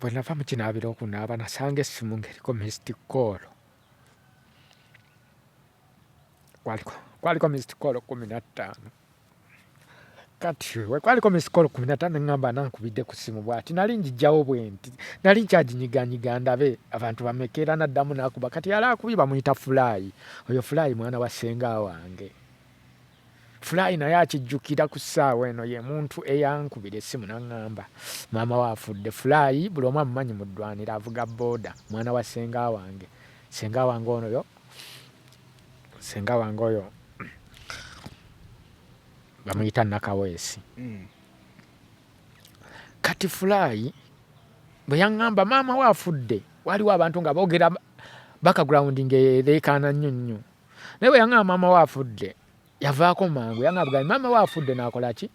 Bwe nava mu kinaabiro okunaaba nasanga essimu ng'eriko missed call. Kwaliko missed call 15. Kati we kwaliko missed call 15 ne ŋŋamba anankubidde ku ssimu bw'ati, nali ngiggyawo bwenti, nali nkyaginyiganyiga ndabe abantu bameka era n'addamu n'akuba. Kati yali akubye bamuyita Fulaayi, oyo Fulaayi mwana wa ssenga wange. Fulaayi naye akijjukira ku ssaawa eno ye muntu eyankubira essimu n'aŋŋamba maama we afudde. Fulaayi buli omu amumanyi mu ddwaniro, avuga bbooda, mwana wa ssenga wange. Ssenga wange ono yo, ssenga wange oyo bamuyita Nakaweesi. Kati Fulaayi bwe yaŋŋamba maama we afudde, waliwo abantu nga boogera background ng'ereekaana nnyo nnyo. Naye bwe yaŋŋamba maama we afudde, yavaako mangu, yaŋŋamba bugambi maama we afudde n'akola ki?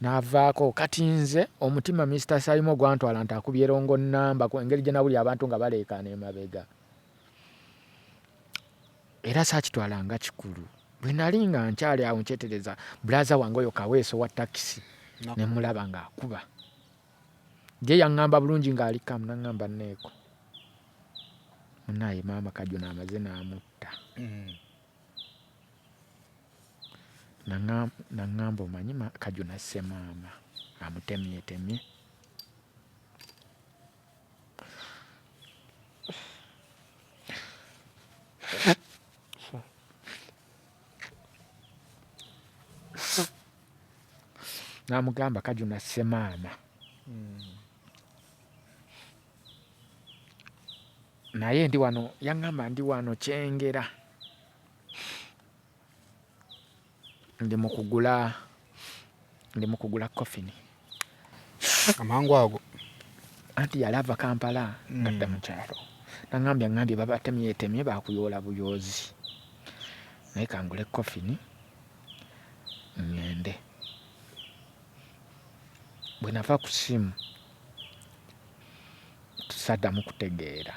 N'avaako. Kati nze omutima Mr Saimo gwantwala nti akubye rongo nnamba engeri gye nawulira abantu nga baleekaana emabega. Era saakitwala nga kikulu. Bwe nali nga nkyali awo nkyetereza, bbulaaza wange oyo Kaweesi owa takisi ne mmulaba ng'akuba. Ye yaŋŋamba bulungi ng'ali kamu n'aŋŋamba Neeko, munnaaye maama Kajuna amaze n'amutta. N'aŋŋamba omanyi Kajuna asse maama, amutemyetemye. N'amugamba Kajuna asse maama. Naye ndi wano, yaŋŋamba ndi wano Kyengera, ndi mu kugula, ndi mu kugula coffin. Amangu ago anti yali ava Kampala ng'adda mu kyalo. N'aŋŋambye aŋŋambye babatemyetemye baakuyoola buyoozi, naye kangule coffin ŋŋende. Bwe nava ku ssimu saddamu kutegeera.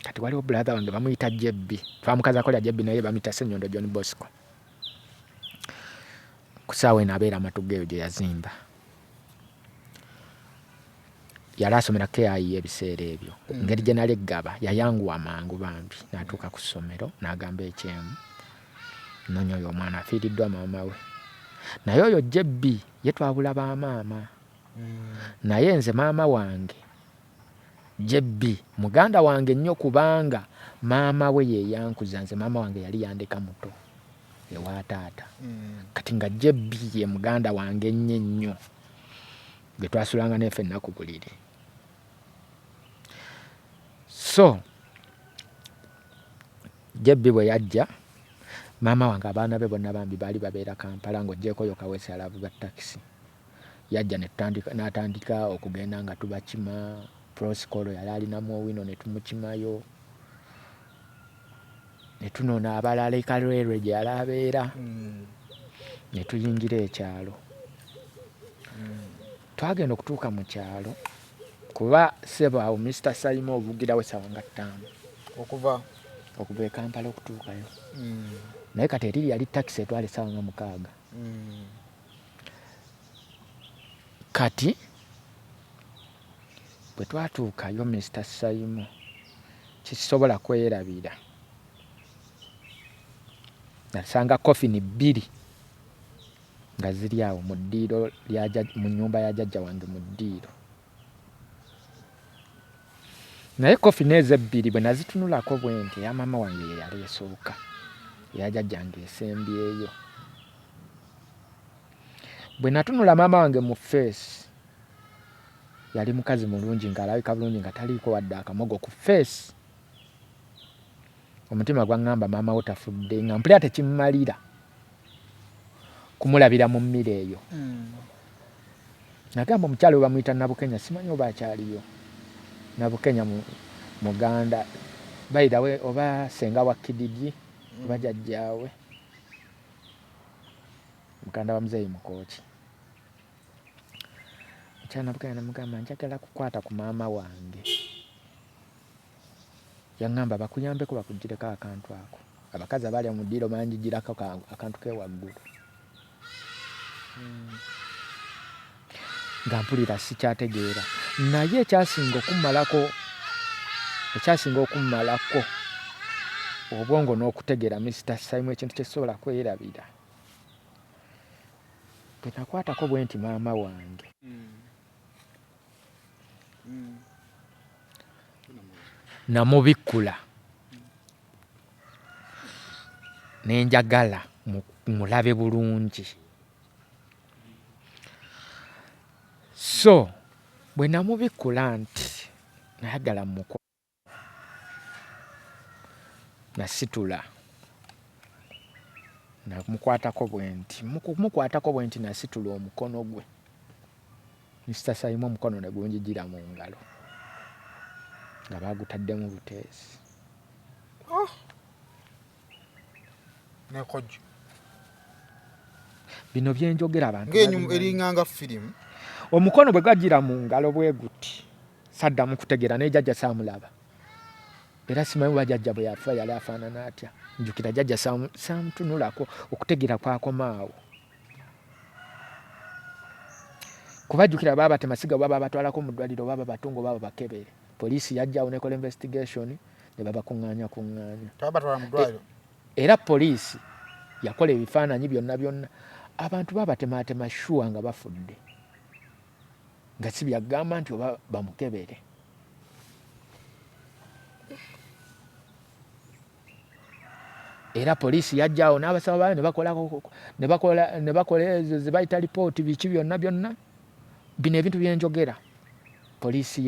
Kati waliwo brother wange bamuyita JB, twamukazaako lya JB naye bamuyita Ssenyondo John Bosco. Ku ssaawa eno abeera Matugga eyo gye yazimba. Yali asomera KIU ebiseera ebyo. Engeri gye nali eggaba yayanguwa mangu bambi n'atuuka ku ssomero n'agamba ekyemu nnoonya oyo omwana afiiriddwa maama we. Naye oyo JB ye twabula ba maama. Naye nze maama wange JB muganda wange nnyo kubanga maama we ye yankuza, nze maama wange yali yandeka muto ewa taata. Kati nga JB ye muganda wange ennyo ennyo gwe twasulanga naye ffenna ku buliri. So JB bwe yajja, maama wange abaana be bonna bambi baali babeera Kampala, ng'oggyeeko yo Kaweesi alavuga takisi. Yajja n'atandika okugenda nga tubakima. Prosikolo yali alinamu Owino ne tumukimayo, ne tunona abalala e Kalwerwe gye yali abeera, ne tuyingira ekyalo. Twagenda okutuuka mu kyalo, kuba ssebo awo Mr Saimo ovugirawo essaawa nga 5 okuva e Kampala okutuukayo. Naye kati eri yali takisi etwala essaawa nga 6. Kati bwe twatuukayo Mr Saimo kisobola kwerabira, nasanga coffin 2 nga ziri awo mu ddiiro mu nnyumba ya jjajja wange mu ddiiro. Naye coffin ezo 2 bwe nazitunulako bwe nti eya maama wange ye yali esooka, eya jjajjange esembyeyo. Bwe natunula maama wange mu face, yali mukazi mulungi ng'alabika bulungi nga taliiko wadde akamogo ku face. Omutima gwaŋŋamba maama wo tafudde, nga mpulira tekimmalira kumulabira mu mmere eyo. Nagamba omukyala we bamuyita Nabukenya, simanyi oba akyaliyo. Nabukenya Muganda, by the way oba ssenga wa Kididi oba jjajjaawe, muganda wa muzeeyi Mukooki. Mukyala Nabukenya namugamba njagala kukwata ku maama wange. Yaŋŋamba bakuyambeko bakuggyireko akantu ako. Abakazi abaali mu ddiiro banjigirako akantu ke waggulu. Nga mpulira sikyategeera. Naye ekyasinga okummalako obwongo n'okutegeera Mr Saimo ekintu kye sisobola kwerabira. Bwe nakwatako bwe nti maama wange. Namubikkula ne njagala mulabe bulungi. So bwe namubikkula nti nayagala nasitula namukwatako bwe nti, mukwatako bwe nti nasitula omukono gwe. Mr Saimo omukono ne gunjijira mu ngalo nga baagutaddemu buteesi. Nekojjo. Bino bye njogera abantu eringanga firimu. Omukono bwe gwajjira mu ngalo bwe guti, saddamu kutegeera naye jjajja saamulaba. Era simanyi oba jjajja bwe yafa yali afaanana atya. Njjukira jjajja saamutunulako, okutegeera kwakoma awo. Kubajjukira baabatema siga oba baabatwalako mu ddwaliro oba babatunga oba babakebere. Poliisi yajjawo n'ekola investigation ne babakuŋŋaanya kuŋŋaanya. Twabatwala mu ddwaliro. Era poliisi yakola ebifaananyi byonna byonna. Abantu baabatemaatema sure nga bafudde. Nga si byagamba nti oba bamukebere. Era poliisi yajjawo n'abasawo baayo ne bakola ezo ze bayita lipooti biki byonna byonna. Bino ebintu bye njogera poliisi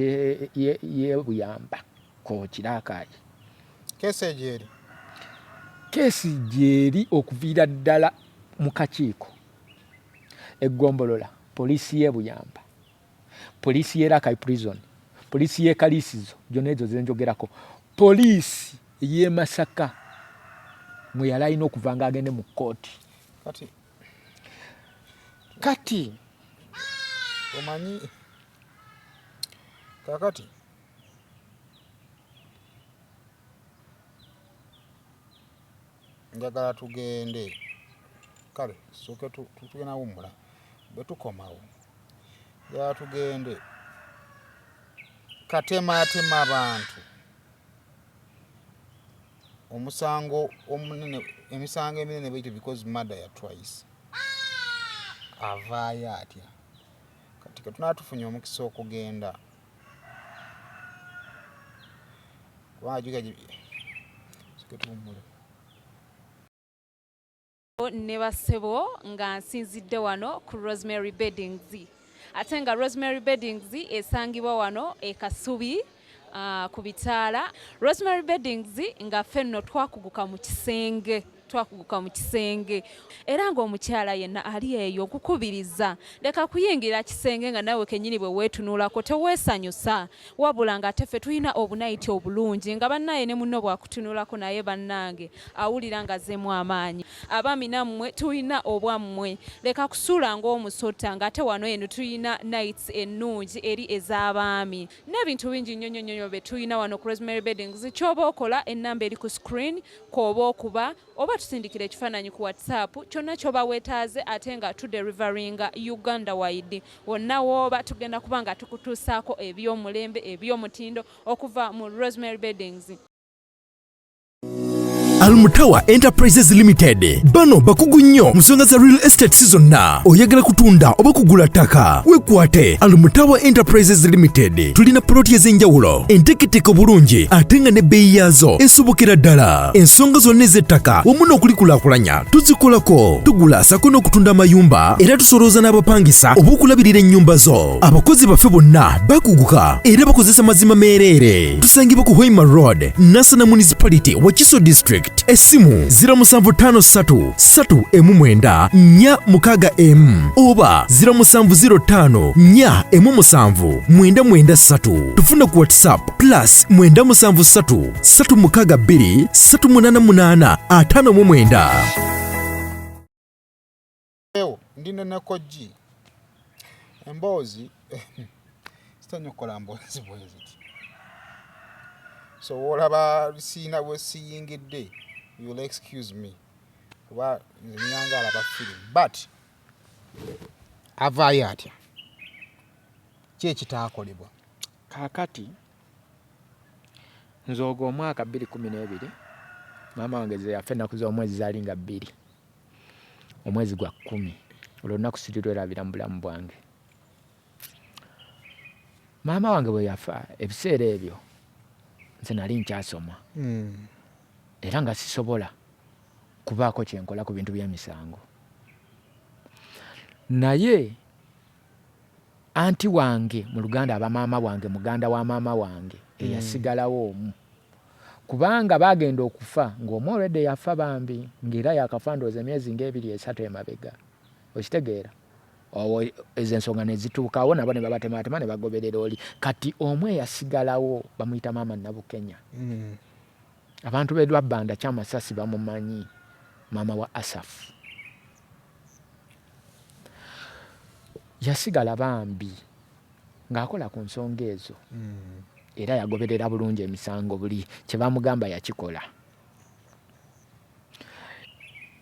y'e Buyamba Kooki Rakai. Keesi gyeri? Keesi gyeri okuviira ddala mu kakiiko eggombolola, poliisi y'e Buyamba, poliisi y'e Rakai prison, poliisi y'e Kaliisizo, gyonna ezo ze njogerako, poliisi y'e Masaka mwe yali alina okuva ng'agende mu kkooti. Kati omanyi kakati njagala tugende, kale sooke tugenda wummula, bwe tukomawo njagala tugende katemaatema abantu omusango omunene, emisango eminene bwegityo, because murder ya twice avaayo atya? Kati ketunaba tufunye omukisa okugenda kubanga jjukira sooke tuwummule. Ne bassebo, nga nsinzidde wano ku Rosemary Beddings, ate nga Rosemary Beddings esangibwa wano e Kasubi. Ku bitaala Rosemary Beddings, nga ffe nno twakuguka mu kisenge, twakuguka mu kisenge. Era ng'omukyala yenna ali eyo, nkukubiriza, leka kuyingira kisenge nga nawe kennyini bwe weetunulako teweesanyusa, wabula ng'ate ffe tulina obunayiti obulungi nga bannaye ne munno bwakutunulako naye bannange awulira nga azzeemu amaanyi. Abaami nammwe tulina obwammwe, leka kusuula ng'omusota ng'ate wano eno tulina nights ennungi eri ez'abaami n'ebintu bingi nnyo nnyo nnyo bye tulina wano ku Rosemary Beddings. Ky'oba okola, ennamba eri ku screen kw'oba okuba oba tusindikira ekifaananyi ku WhatsApp, kyonna ky'oba weetaaze, ate nga tudeliveringa Uganda wide. Wonna wooba tugenda kuba nga tukutuusaako eby'omulembe, eby'omutindo okuva mu Rosemary Beddings. Almutawa Enterprises Limited bano bakugu nnyo mu nsonga za real estate zonna. Oyagala kutunda oba kugula ttaka, wekwate Almutawa Enterprises Limited. Tulina poloti ez'enjawulo enteeketeeke obulungi ate nga n'ebbeeyi yaazo esobokera ddala. Ensonga zonna ez'ettaka wamu n'okulikulaakulanya tuzikolako. Tugula sako n'okutunda amayumba, era tusolooza n'abapangisa oba okulabirira ennyumba zo. Abakozi baffe bonna bakuguka era bakozesa mazima meereere. Tusangibwa ku Hoima Road, Nansana Municipality, Wakiso District. Essimu 0753 3 9 4 m oba 0705 4 7 993. Tufuna ku WhatsApp +973 362 388 59. Ewo ndi ne Neko G. Emboozi sitanya okukola mboozi bwe ziti, so wolaba siina bwe siyingidde, you'll excuse me, kuba nze nyanga alaba firimu. But avaayo atya? Ki ekitaakolebwa? Kaakati nze ogwo omwaka 2012, maama wange ze yafa, ennaku z'omwezi zaali nga 2, omwezi gwa 10. Olwo olunaku sirirwerabira mu bulamu bwange. Maama wange bwe yafa, ebiseera ebyo nze nali nkyasoma era nga sisobola kubaako kyenkola ku bintu by'emisango, naye anti wange mu Luganda, aba maama wange, muganda wa maama wange eyasigalawo omu, kubanga bagenda okufa ng'omu olwedde yafa bambi, ng'era yakafa ndowooza emyezi ng'ebiri esatu emabega, okitegeera? Owo ezo ensonga ne zituukawo, nabo ne babatematema ne bagoberera oli. Kati omu eyasigalawo bamuyita maama Nabukenya. Abantu b'e Lwabbanda Kyamasasi bamumanyi, maama wa Asafu. Yasigala bambi ng'akola ku nsonga ezo era yagoberera bulungi emisango, buli kye bamugamba yakikola.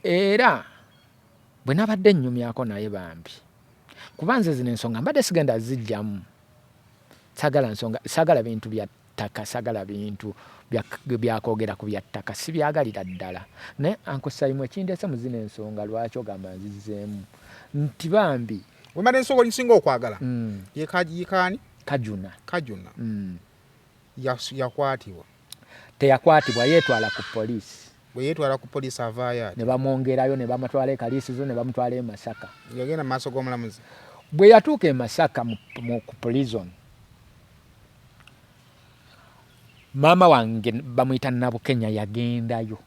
Era bwe nabadde nnyumyako naye bambi, kuba nze zino ensonga mbadde sigenda zijjamu, saagala nsonga, saagala bintu bya ttaka, saagala bintu byakwogera ku bya ttaka, sibyagalira ddala. Naye Uncle Simon, ekindeese mu zino ensonga, lwaki ogamba nzizzeemu, nti bambi Wemala ensonga nsinga okwagala yekaani? Kajuna. Kajuna. Yakwatibwa? Teyakwatibwa, yeetwala ku poliisi. Bwe yeetwala ku poliisi, avaayo ati? Ne bamwongerayo, ne bamutwala e Kaliisizo, ne bamutwala e Masaka. Yagenda mu maaso g'omulamuzi? Bwe yatuuka e Masaka ku prison, maama wange bamuyita Nabukenya yagendayo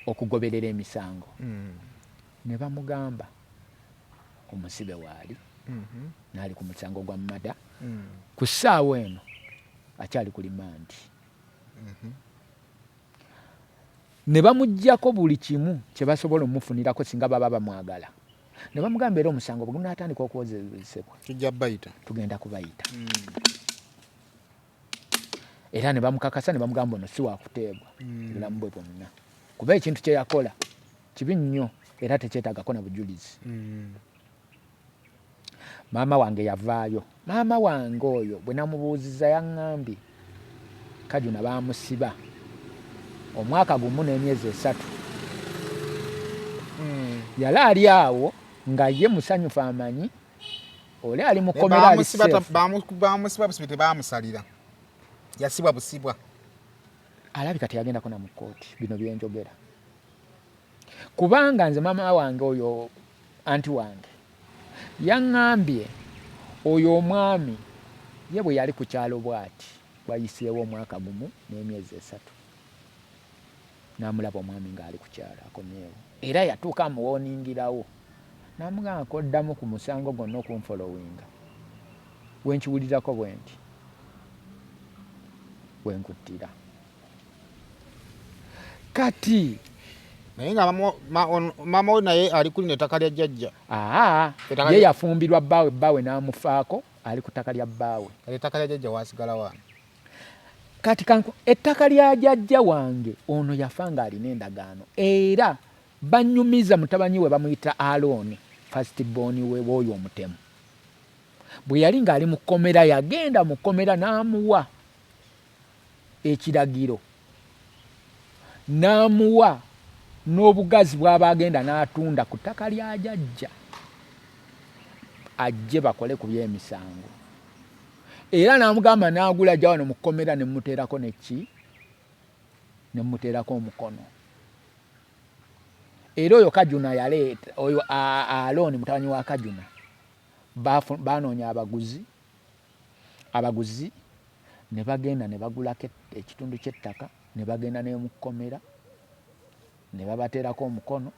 okugoberera emisango, ne bamugamba omusibe waali n'ali ku musango gwa murder, ku ssaawa eno akyali ku limandi. Ne bamuggyako buli kimu kye basobola omufunirako singa baba bamwagala, ne bamugamba era omusango bwe gunaatandika okuwozesebwa tujja bayita. Tugenda kubayita. Era ne bamukakasa ne bamugamba ono si wakuteebwa obulamu bwe bwonna, kuba ekintu kye yakola kibi nnyo era tekyetaagako na bujulizi. Maama wange yavaayo. Maama wange oyo bwe namubuuziza, yaŋŋambye Kajuna baamusiba omwaka gumu n'emyezi 3. Yali ali awo nga ye musanyufu, amanyi oli ali mukomera, ali safe. Bamusiba busibi, tebamusalira, yasibwa busibwa. Alabika teyagendako na mu kkooti, bino byenjogera, kubanga nze maama wange oyo anti wange yaŋŋambye oyo omwami. Ye bwe yali ku kyalo bw'ati, wayiseewo omwaka gumu n'emyezi 3, n'amulaba omwami ng'ali ku kyalo akomyewo. Era yatuuka amuwooningirawo, n'amugamba koddamu ku musango gwonna okunfolowinga, wenkiwulirako bwe nti wenkuttira. Kati naye nga maama we naye ali kulina ettaka lya jjajja. Aa, ye yafumbirwa bbaawe, bbaawe n'amufaako, ali ku ttaka lya bbaawe. Kati ettaka lya jjajja wasigala wano. Kati kanku ettaka lya jjajja wange ono yafa ng'alina endagaano, era banyumiza mutabanyi we bamuyita Alooni, first born we w'oyo omutemu. Bwe yali ng'ali mu kkomera, yagenda mu kkomera n'amuwa ekiragiro, n'amuwa n'obugazi bw'aba agenda n'atunda ku ttaka lya jjajja, ajje bakole ku by'emisango. Era n'amugamba n'agula ajja wano mu kkomera ne mmuteerako ne ki? Ne mmuteerako omukono. Era oyo Kajuna yaleeta, oyo Alooni mutabani wa Kajuna, baanoonya abaguzi, abaguzi ne bagenda ne bagulako ekitundu ky'ettaka, ne bagenda ne mu kkomera ne babateerako omukono,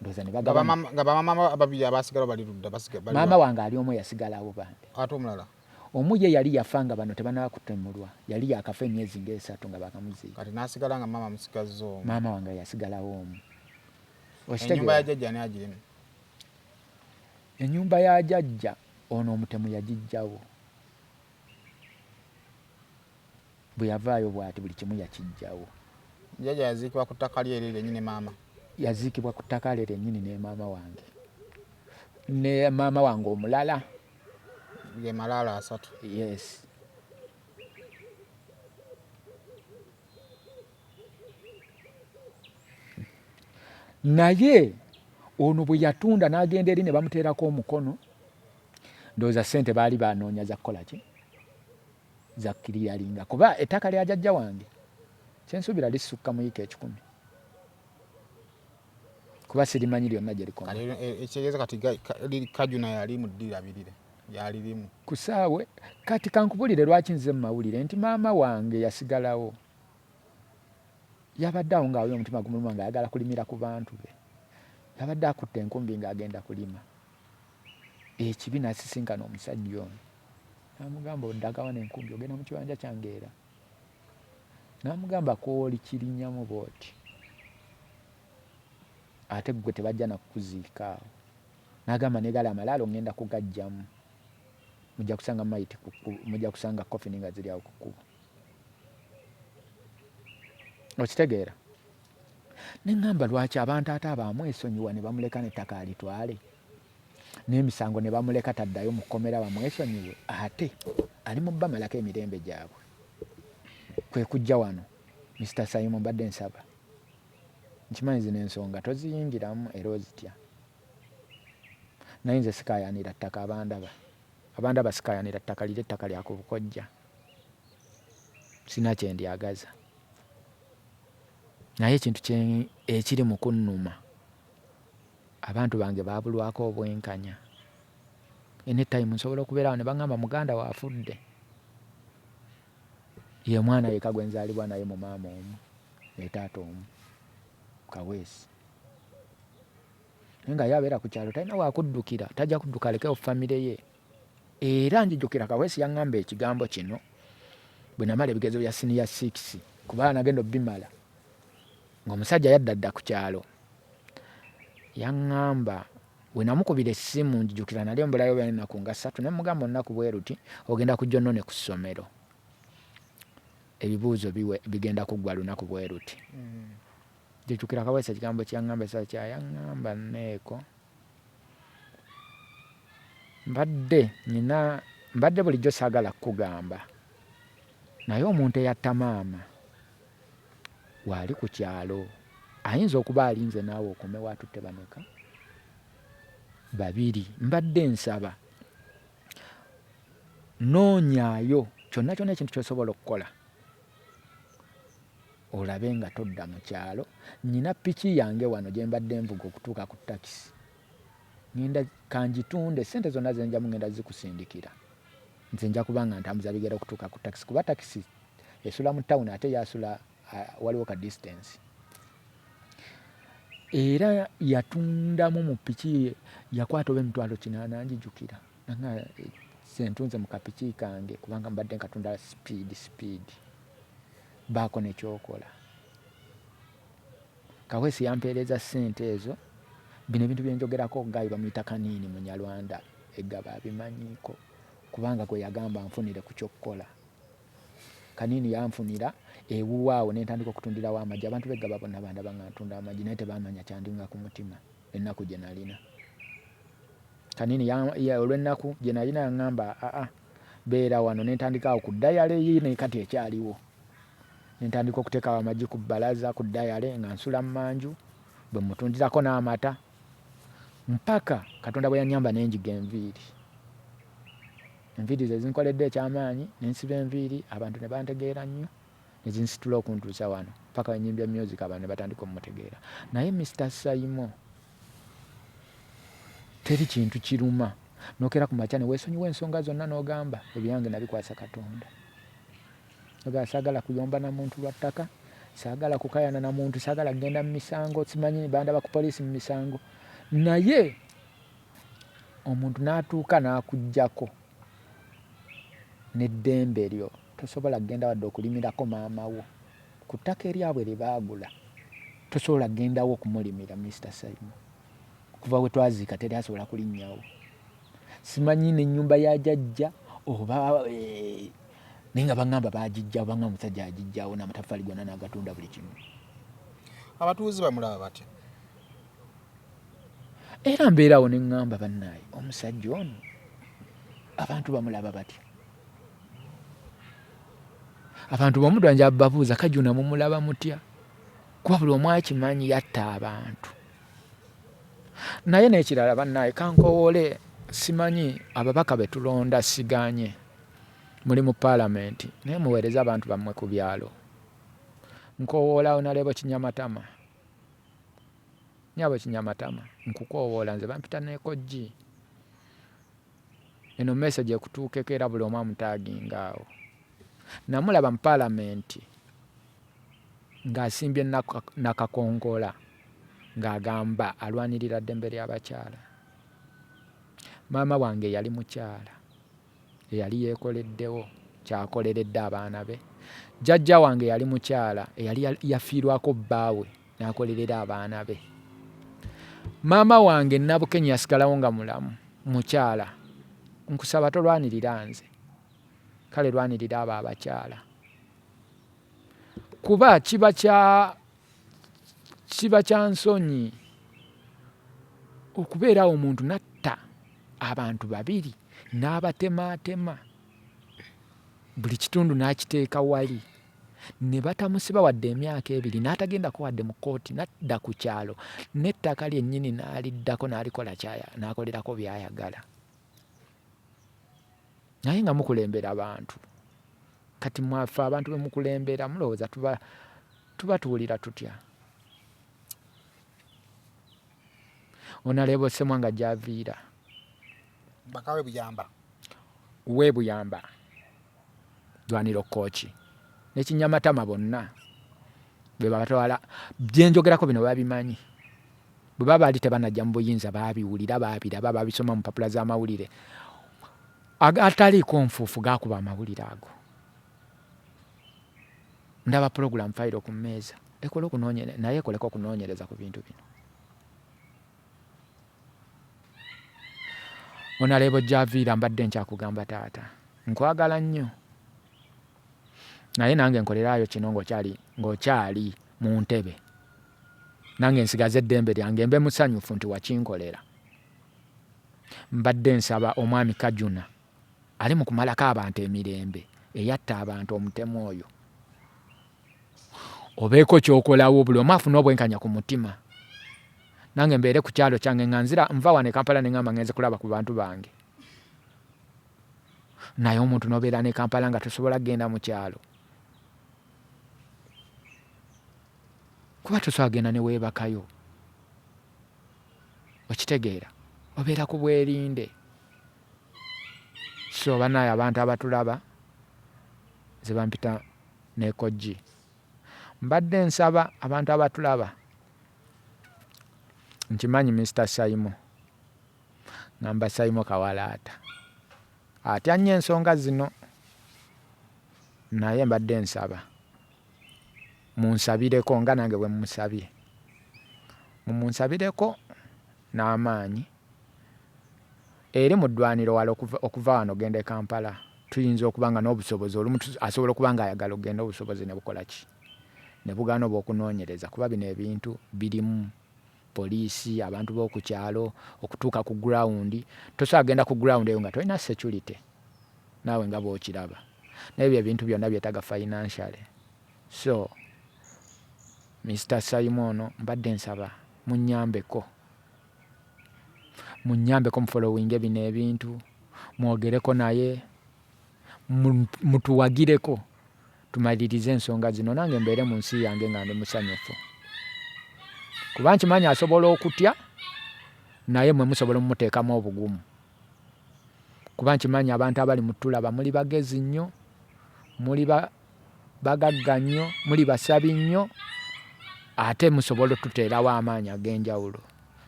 ndowooza ne bagabana. Nga bamaama ababiri abaasigalawo bali ludda, bali Maama wange ali omu yasigalawo bambi. Ate omulala? Omu ye yali yafa nga bano tebannaba kutemulwa, yali yakafa emyezi ng'esatu nga baakamuziika. Kati n'asigala nga maama amusigazza omu. Maama wange yasigalawo omu. Ennyumba ya jjajja ani agirimu? Ennyumba ya jjajja ono omutemu yagiggyawo. Bwe yavaayo bw'ati buli kimu yakiggyawo. Jjajja yaziikibwa ku ttaka lye eryo lyennyini maama? Yaziikibwa ku ttaka lye lyennyini ne maama wange. Ne maama wange omulala. Ge malaalo 3. Yes. Naye ono bwe yatunda n'agenda eri ne bamuteerako omukono, ndowooza ssente baali banoonya za kukola ki? Za kiriyalinga, kuba ettaka lya jjajja wange kyensuubira lisukka mu yiika 1000, kuba sirimanyi lyonna gye likoma. Ekitegeeza kati Kajuna yali mu ddirabirire, yalirimu. Ku ssaawa kati kankubulire lwaki nze mu mawulire nti maama wange yasigalawo. Yabadde awo ng'awulira omutima gumuluma ng'ayagala kulimira ku bantu be. Yabadde akutte enkumbi ng'agenda kulima. Ekibi n'asisinkana omusajja ono. N'amugamba oddaga wano enkumbi ogenda mu kibanja kyange era. N'amugamba kw'oli kirinnyamu bw'oti. Ate ggwe tebajja na kukuziika awo. N'agamba negala amalaalo ŋŋenda kugaggyamu. Mujja kusanga mayiti ku kkubo, mujja kusanga coffin nga ziri awo ku kkubo. Okitegeera? Ne ŋŋamba lwaki abantu ate abaamwesonyiwa ne bamuleka n'ettaka alitwale, n'emisango ne bamuleka taddayo mu kkomera bamwesonyiwe, ate ali mu bamalako emirembe gyabwe. Kwe kujja wano, Mister Sayimo mbadde nsaba. Nkimanyi zino ensonga toziyingiramu era ozitya. Naye nze sikaayanira ttaka abandaba. Abandaba sikaayanira ttaka liri ettaka lya ku bukojja. Sirina kye ndyagaza. Naye ekintu ekiri mu kunnuma, abantu bange baabulwako obwenkanya. Any time nsobola okubeera awo ne baŋŋamba muganda wo afudde. Ye mwana yekka gwe nzaalibwa naye mu maama omu ne taata omu, Kaweesi. Naye nga ye abeera ku kyalo talina waakuddukira, tajja kudduka alekewo famire ye. Era njijukira Kaweesi yaŋŋamba ekigambo kino bwe namala ebigezo bya siniya 6, kuba nagenda obimala ng'omusajja yadda dda ku kyalo. Yaŋŋamba bwe namukubira essimu, njijukira nali mbulayo ennaku nga 3, ne mmugamba olunaku bwe luti ogenda kujja onnone ku ssomero, ebibuuzo bigenda kuggwa lunaku bwe luti. Njijukira Kaweesi ekigambo kye yaŋŋamba ekiseera kya yaŋŋamba nneeko mbadde nina mbadde bulijjo saagala kukugamba, naye omuntu eyatta maama waali ku kyalo ayinza okuba alinze naawe okomewo atutte bameka 2. Mbadde nsaba noonyaayo kyonna kyonna ekintu ky'osobola okukola olabe nga todda mu kyalo. Nnyina piki yange wano gye mbadde nvuga okutuuka ku takisi, ŋŋenda kangitunde, ssente zonna ze njamu ŋŋenda zikusindikira. Nze nja kuba nga ntambuza bigere okutuuka ku takisi, kuba takisi esula mu tawuni ate yasula waliwo ka distance. Era yatundamu mu piki ye, yakwata oba 800,000 njijukira, nanga sentunze mu kapiki kange kubanga mbadde nkatunda speed speed, baako nekyokola. Kaweesi yampeereza ssente ezo. Bino ebintu byenjogerako gaayi bamuyita Kaniini Munyarwanda, Eggaba abimanyiiko kubanga gwe yagamba nfunire ku ky'okukola. Kaniini yanfunira ewuwe awo ne ntandika okutundirawo amagi. Abantu b'Eggaba bonna bandaba nga ntunda amagi naye tebaamanya kyandinga ku mutima ennaku gye nalina. Kaniini olw'ennaku gye nalina yaŋŋamba aa beera wano, ne ntandika awo ku dayale ye ne kati ekyaliwo. Ne ntandika okuteekawo amagi ku bbalaza ku dayale nga nsula mmanju bwe mmutundirako n'amata mpaka Katonda bwe yannyamba ne njiga enviiri. Enviiri ze zinkoledde ekyamaanyi, ne nsiba enviiri abantu ne bantegeera nnyo ne zinsitula okuntuusa wano mpaka we nnyimbye music abantu ne batandika omutegeera. Naye Mister Saimo, teri kintu kiruma n'okeera ku makya ne weesonyiwa ensonga zonna n'ogamba ebyange nabikwasa Katonda. Ogamba saagala kuyomba na muntu lwa ttaka, saagala kukayana na muntu, saagala kugenda mu misango, simanyi bandaba ku poliisi mu misango. Naye omuntu n'atuuka n'akuggyako n'eddembe lyo, tosobola kugenda wadde okulimirako maama wo ku ttaka eryabwe lye baagula, tosobola kugendawo okumulimira. Mister Simon, kuva we twaziika teri asobola kulinnyawo. Simanyi n'ennyumba ya jajja oba naye nga baŋŋamba baagijjawo, baŋŋamba omusajja agijjawo n'amataffaali gonna n'agatunda buli kimu. Abatuuze bamulaba batya? Era mbeerawo ne ŋŋamba bannaaye omusajja ono abantu bamulaba batya? Abantu bw'omudwa nja babuuza Kajuna mumulaba mutya? Kuba buli omu akimanyi yatta abantu. Naye n'ekirala bannaaye kankowoole, simanyi ababaka be tulonda siganye muli mu paalamenti naye muweereze abantu bammwe ku byalo. Nkowoola Onalebo Kinyamatama, nnyabo Kinyamatama nkukoowoola nze bampita Neekojji. Eno message ekutuukeko era buli omu amutaaginga awo. Namulaba mu paalamenti ng'asimbye nakakonkola ng'agamba alwanirira ddembe ly'abakyala. Maama wange yali mukyala eyali yeekoleddewo ky'akoleredde abaana be. Jjajja wange yali mukyala eyali yafiirwako bbaawe n'akolerera abaana be. Maama wange Nabukenya yasigalawo nga mulamu, mukyala. Nkusaba tolwanirira nze, kale lwanirira abo abakyala, kuba kiba kya nsonyi okubeerawo omuntu n'atta abantu babiri n'abatemaatema buli kitundu n'akiteeka wali ne batamusiba wadde emyaka 2 n'atagendako wadde mu kkooti, n'adda ku kyalo n'ettaka lyennyini n'aliddako n'alikola n'akolerako by'ayagala. Naye nga mukulembera bantu. Kati mwaffe abantu be mukulembera mulowooza tuba tuwulira tutya? Onalebo Ssemwanga gy'aviira. Bakawe Buyamba. We Buyamba. Dwaniro Kooki ne Kinyamatama bonna be babatwala. Bye njogerako bino babimanyi. Bwe baba baali tebanajja mu buyinza baabiwulira, baabiraba, baabisoma mu mpapula z'amawulire. Agataliiko nfuufu gaakuba amawulire ago. Ndaba pulogulaamu fayiro ku mmeeza ekole okunoonyereza, naye ekoleko okunoonyereza ku bintu bino. Onalebo Javiira, mbadde nkyakugamba taata, nkwagala nnyo naye nange nkoleraayo kino ng'okyali mu ntebe, nange nsigaze eddembe lyange mbe musanyufu nti wakinkolera. Mbadde nsaba omwami Kajuna ali mu kumalako abantu emirembe, eyatta abantu omutemu oyo, obeeko ky'okolawo buli omu afune obwenkanya ku mutima. Nange mbeere ku kyalo kyange nga nzira nva wano e Kampala ne ŋŋamba ngenze kulaba ku bantu bange. Naye omuntu n'obeera ne Kampala nga tosobola kugenda mu kyalo, kuba tosobola kugenda ne weebakayo, okitegeera, obeera ku bwerinde. So banaye abantu abatulaba, nze bampita Neko G. Mbadde nsaba abantu abatulaba, nkimanyi Mr Saimo, ngamba Saimo Kawalaata atya nnyo ensonga zino, naye mbadde nsaba munsabireko nga nange bwe mumusabye, mumunsabireko n'amaanyi. Eri mu ddwaniro wala okuva wano ogenda e Kampala, tuyinza okuba nga n'obusobozi olumu asobola okuba nga ayagala okugenda, obusobozi ne bukola ki, ne bugaana obw'okunoonyereza, kuba bino ebintu birimu poliisi, abantu b'oku kyalo, okutuuka ku ground. Tosobola kugenda ku ground eyo nga tolina security, naawe nga bw'okiraba. Naye ebyo ebintu byonna byetaaga financially. So Mr Saimo ono mbadde nsaba munnyambeko, munnyambeko mufollowinge bino ebintu, mwogereko naye, mutuwagireko tumalirize ensonga zino, nange mbeere mu nsi yange nga ndi musanyufu, kuba nkimanyi asobola okutya, naye mwe musobola omumuteekamu obugumu, kuba nkimanyi abantu abali mutulaba muli bagezi nnyo, muli bagagga nnyo, muli basabi nnyo, ate musobola otuteerawo amaanyi ag'enjawulo.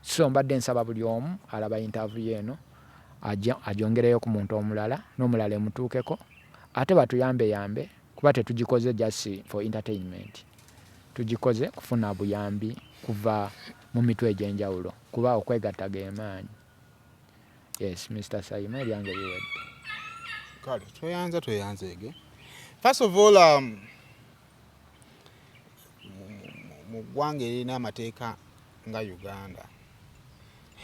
So mbadde nsaba buli omu alaba interview eno agyongereyo ku muntu omulala, n'omulala emutuukeko, ate batuyambeyambe, kuba tetugikoze just for entertainment, tugikoze kufuna buyambi kuva mu mitwe egy'enjawulo, kuba okwegatta ge maanyi. Yes, Mr Saimo, ebyange biwedde. Kale tweyanza, tweyanzeege. First of all, mu ggwanga erina amateeka nga Uganda,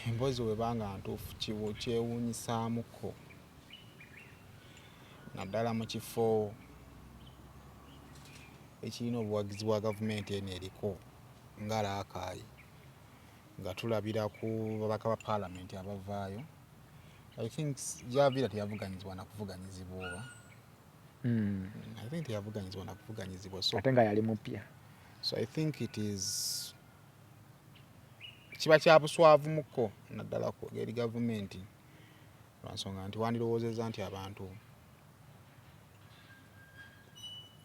emboozi webanga ntuufu kyewuunyisaamuko, naddala mu kifo ekirina obuwagizi bwa gavumenti eno eriko nga Rakai, nga tulabira ku babaka ba paalamenti abavaayo. I think Javiira teyavuganyizibwa nakuvuganyizibwa oba I think teyavuganyizibwa nakuvuganyizibwa, so ate nga yali mupya. So I think it is kiba kya buswavumuko naddala eri gavumenti, lwansonga nti wandirowoozezza nti abantu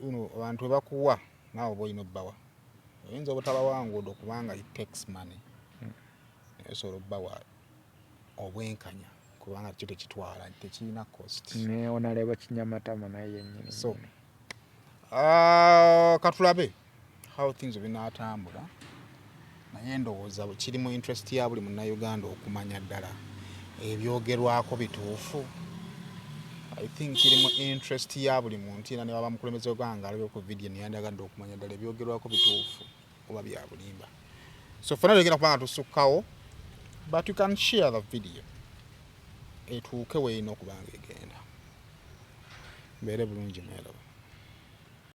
uno abantu webakuwa naawe oba olina obbawa. Oyinza obutabawa nguudo kubanga it takes money, naye osobola obbawa obwenkanya kubanga kyo tekitwala, tekirina cost. Ne Honorable Kinyamatama naye yennyini. So katulabe how things binaatambula, naye ndowooza kiri mu interest ya buli munnayuganda okumanya ddala ebyogerwako bituufu. I think kiri mu interest ya buli muntu era ne baba mukulembeze w'eggwanga alabye ku video neyandagadde okumanya ddala ebyogerwako bituufu oba bya bulimba. So ffena tegenda kuba nga tusukkawo, but you can share the video etuuke weerina okuba nga egenda. Mbeere bulungi, mweraba.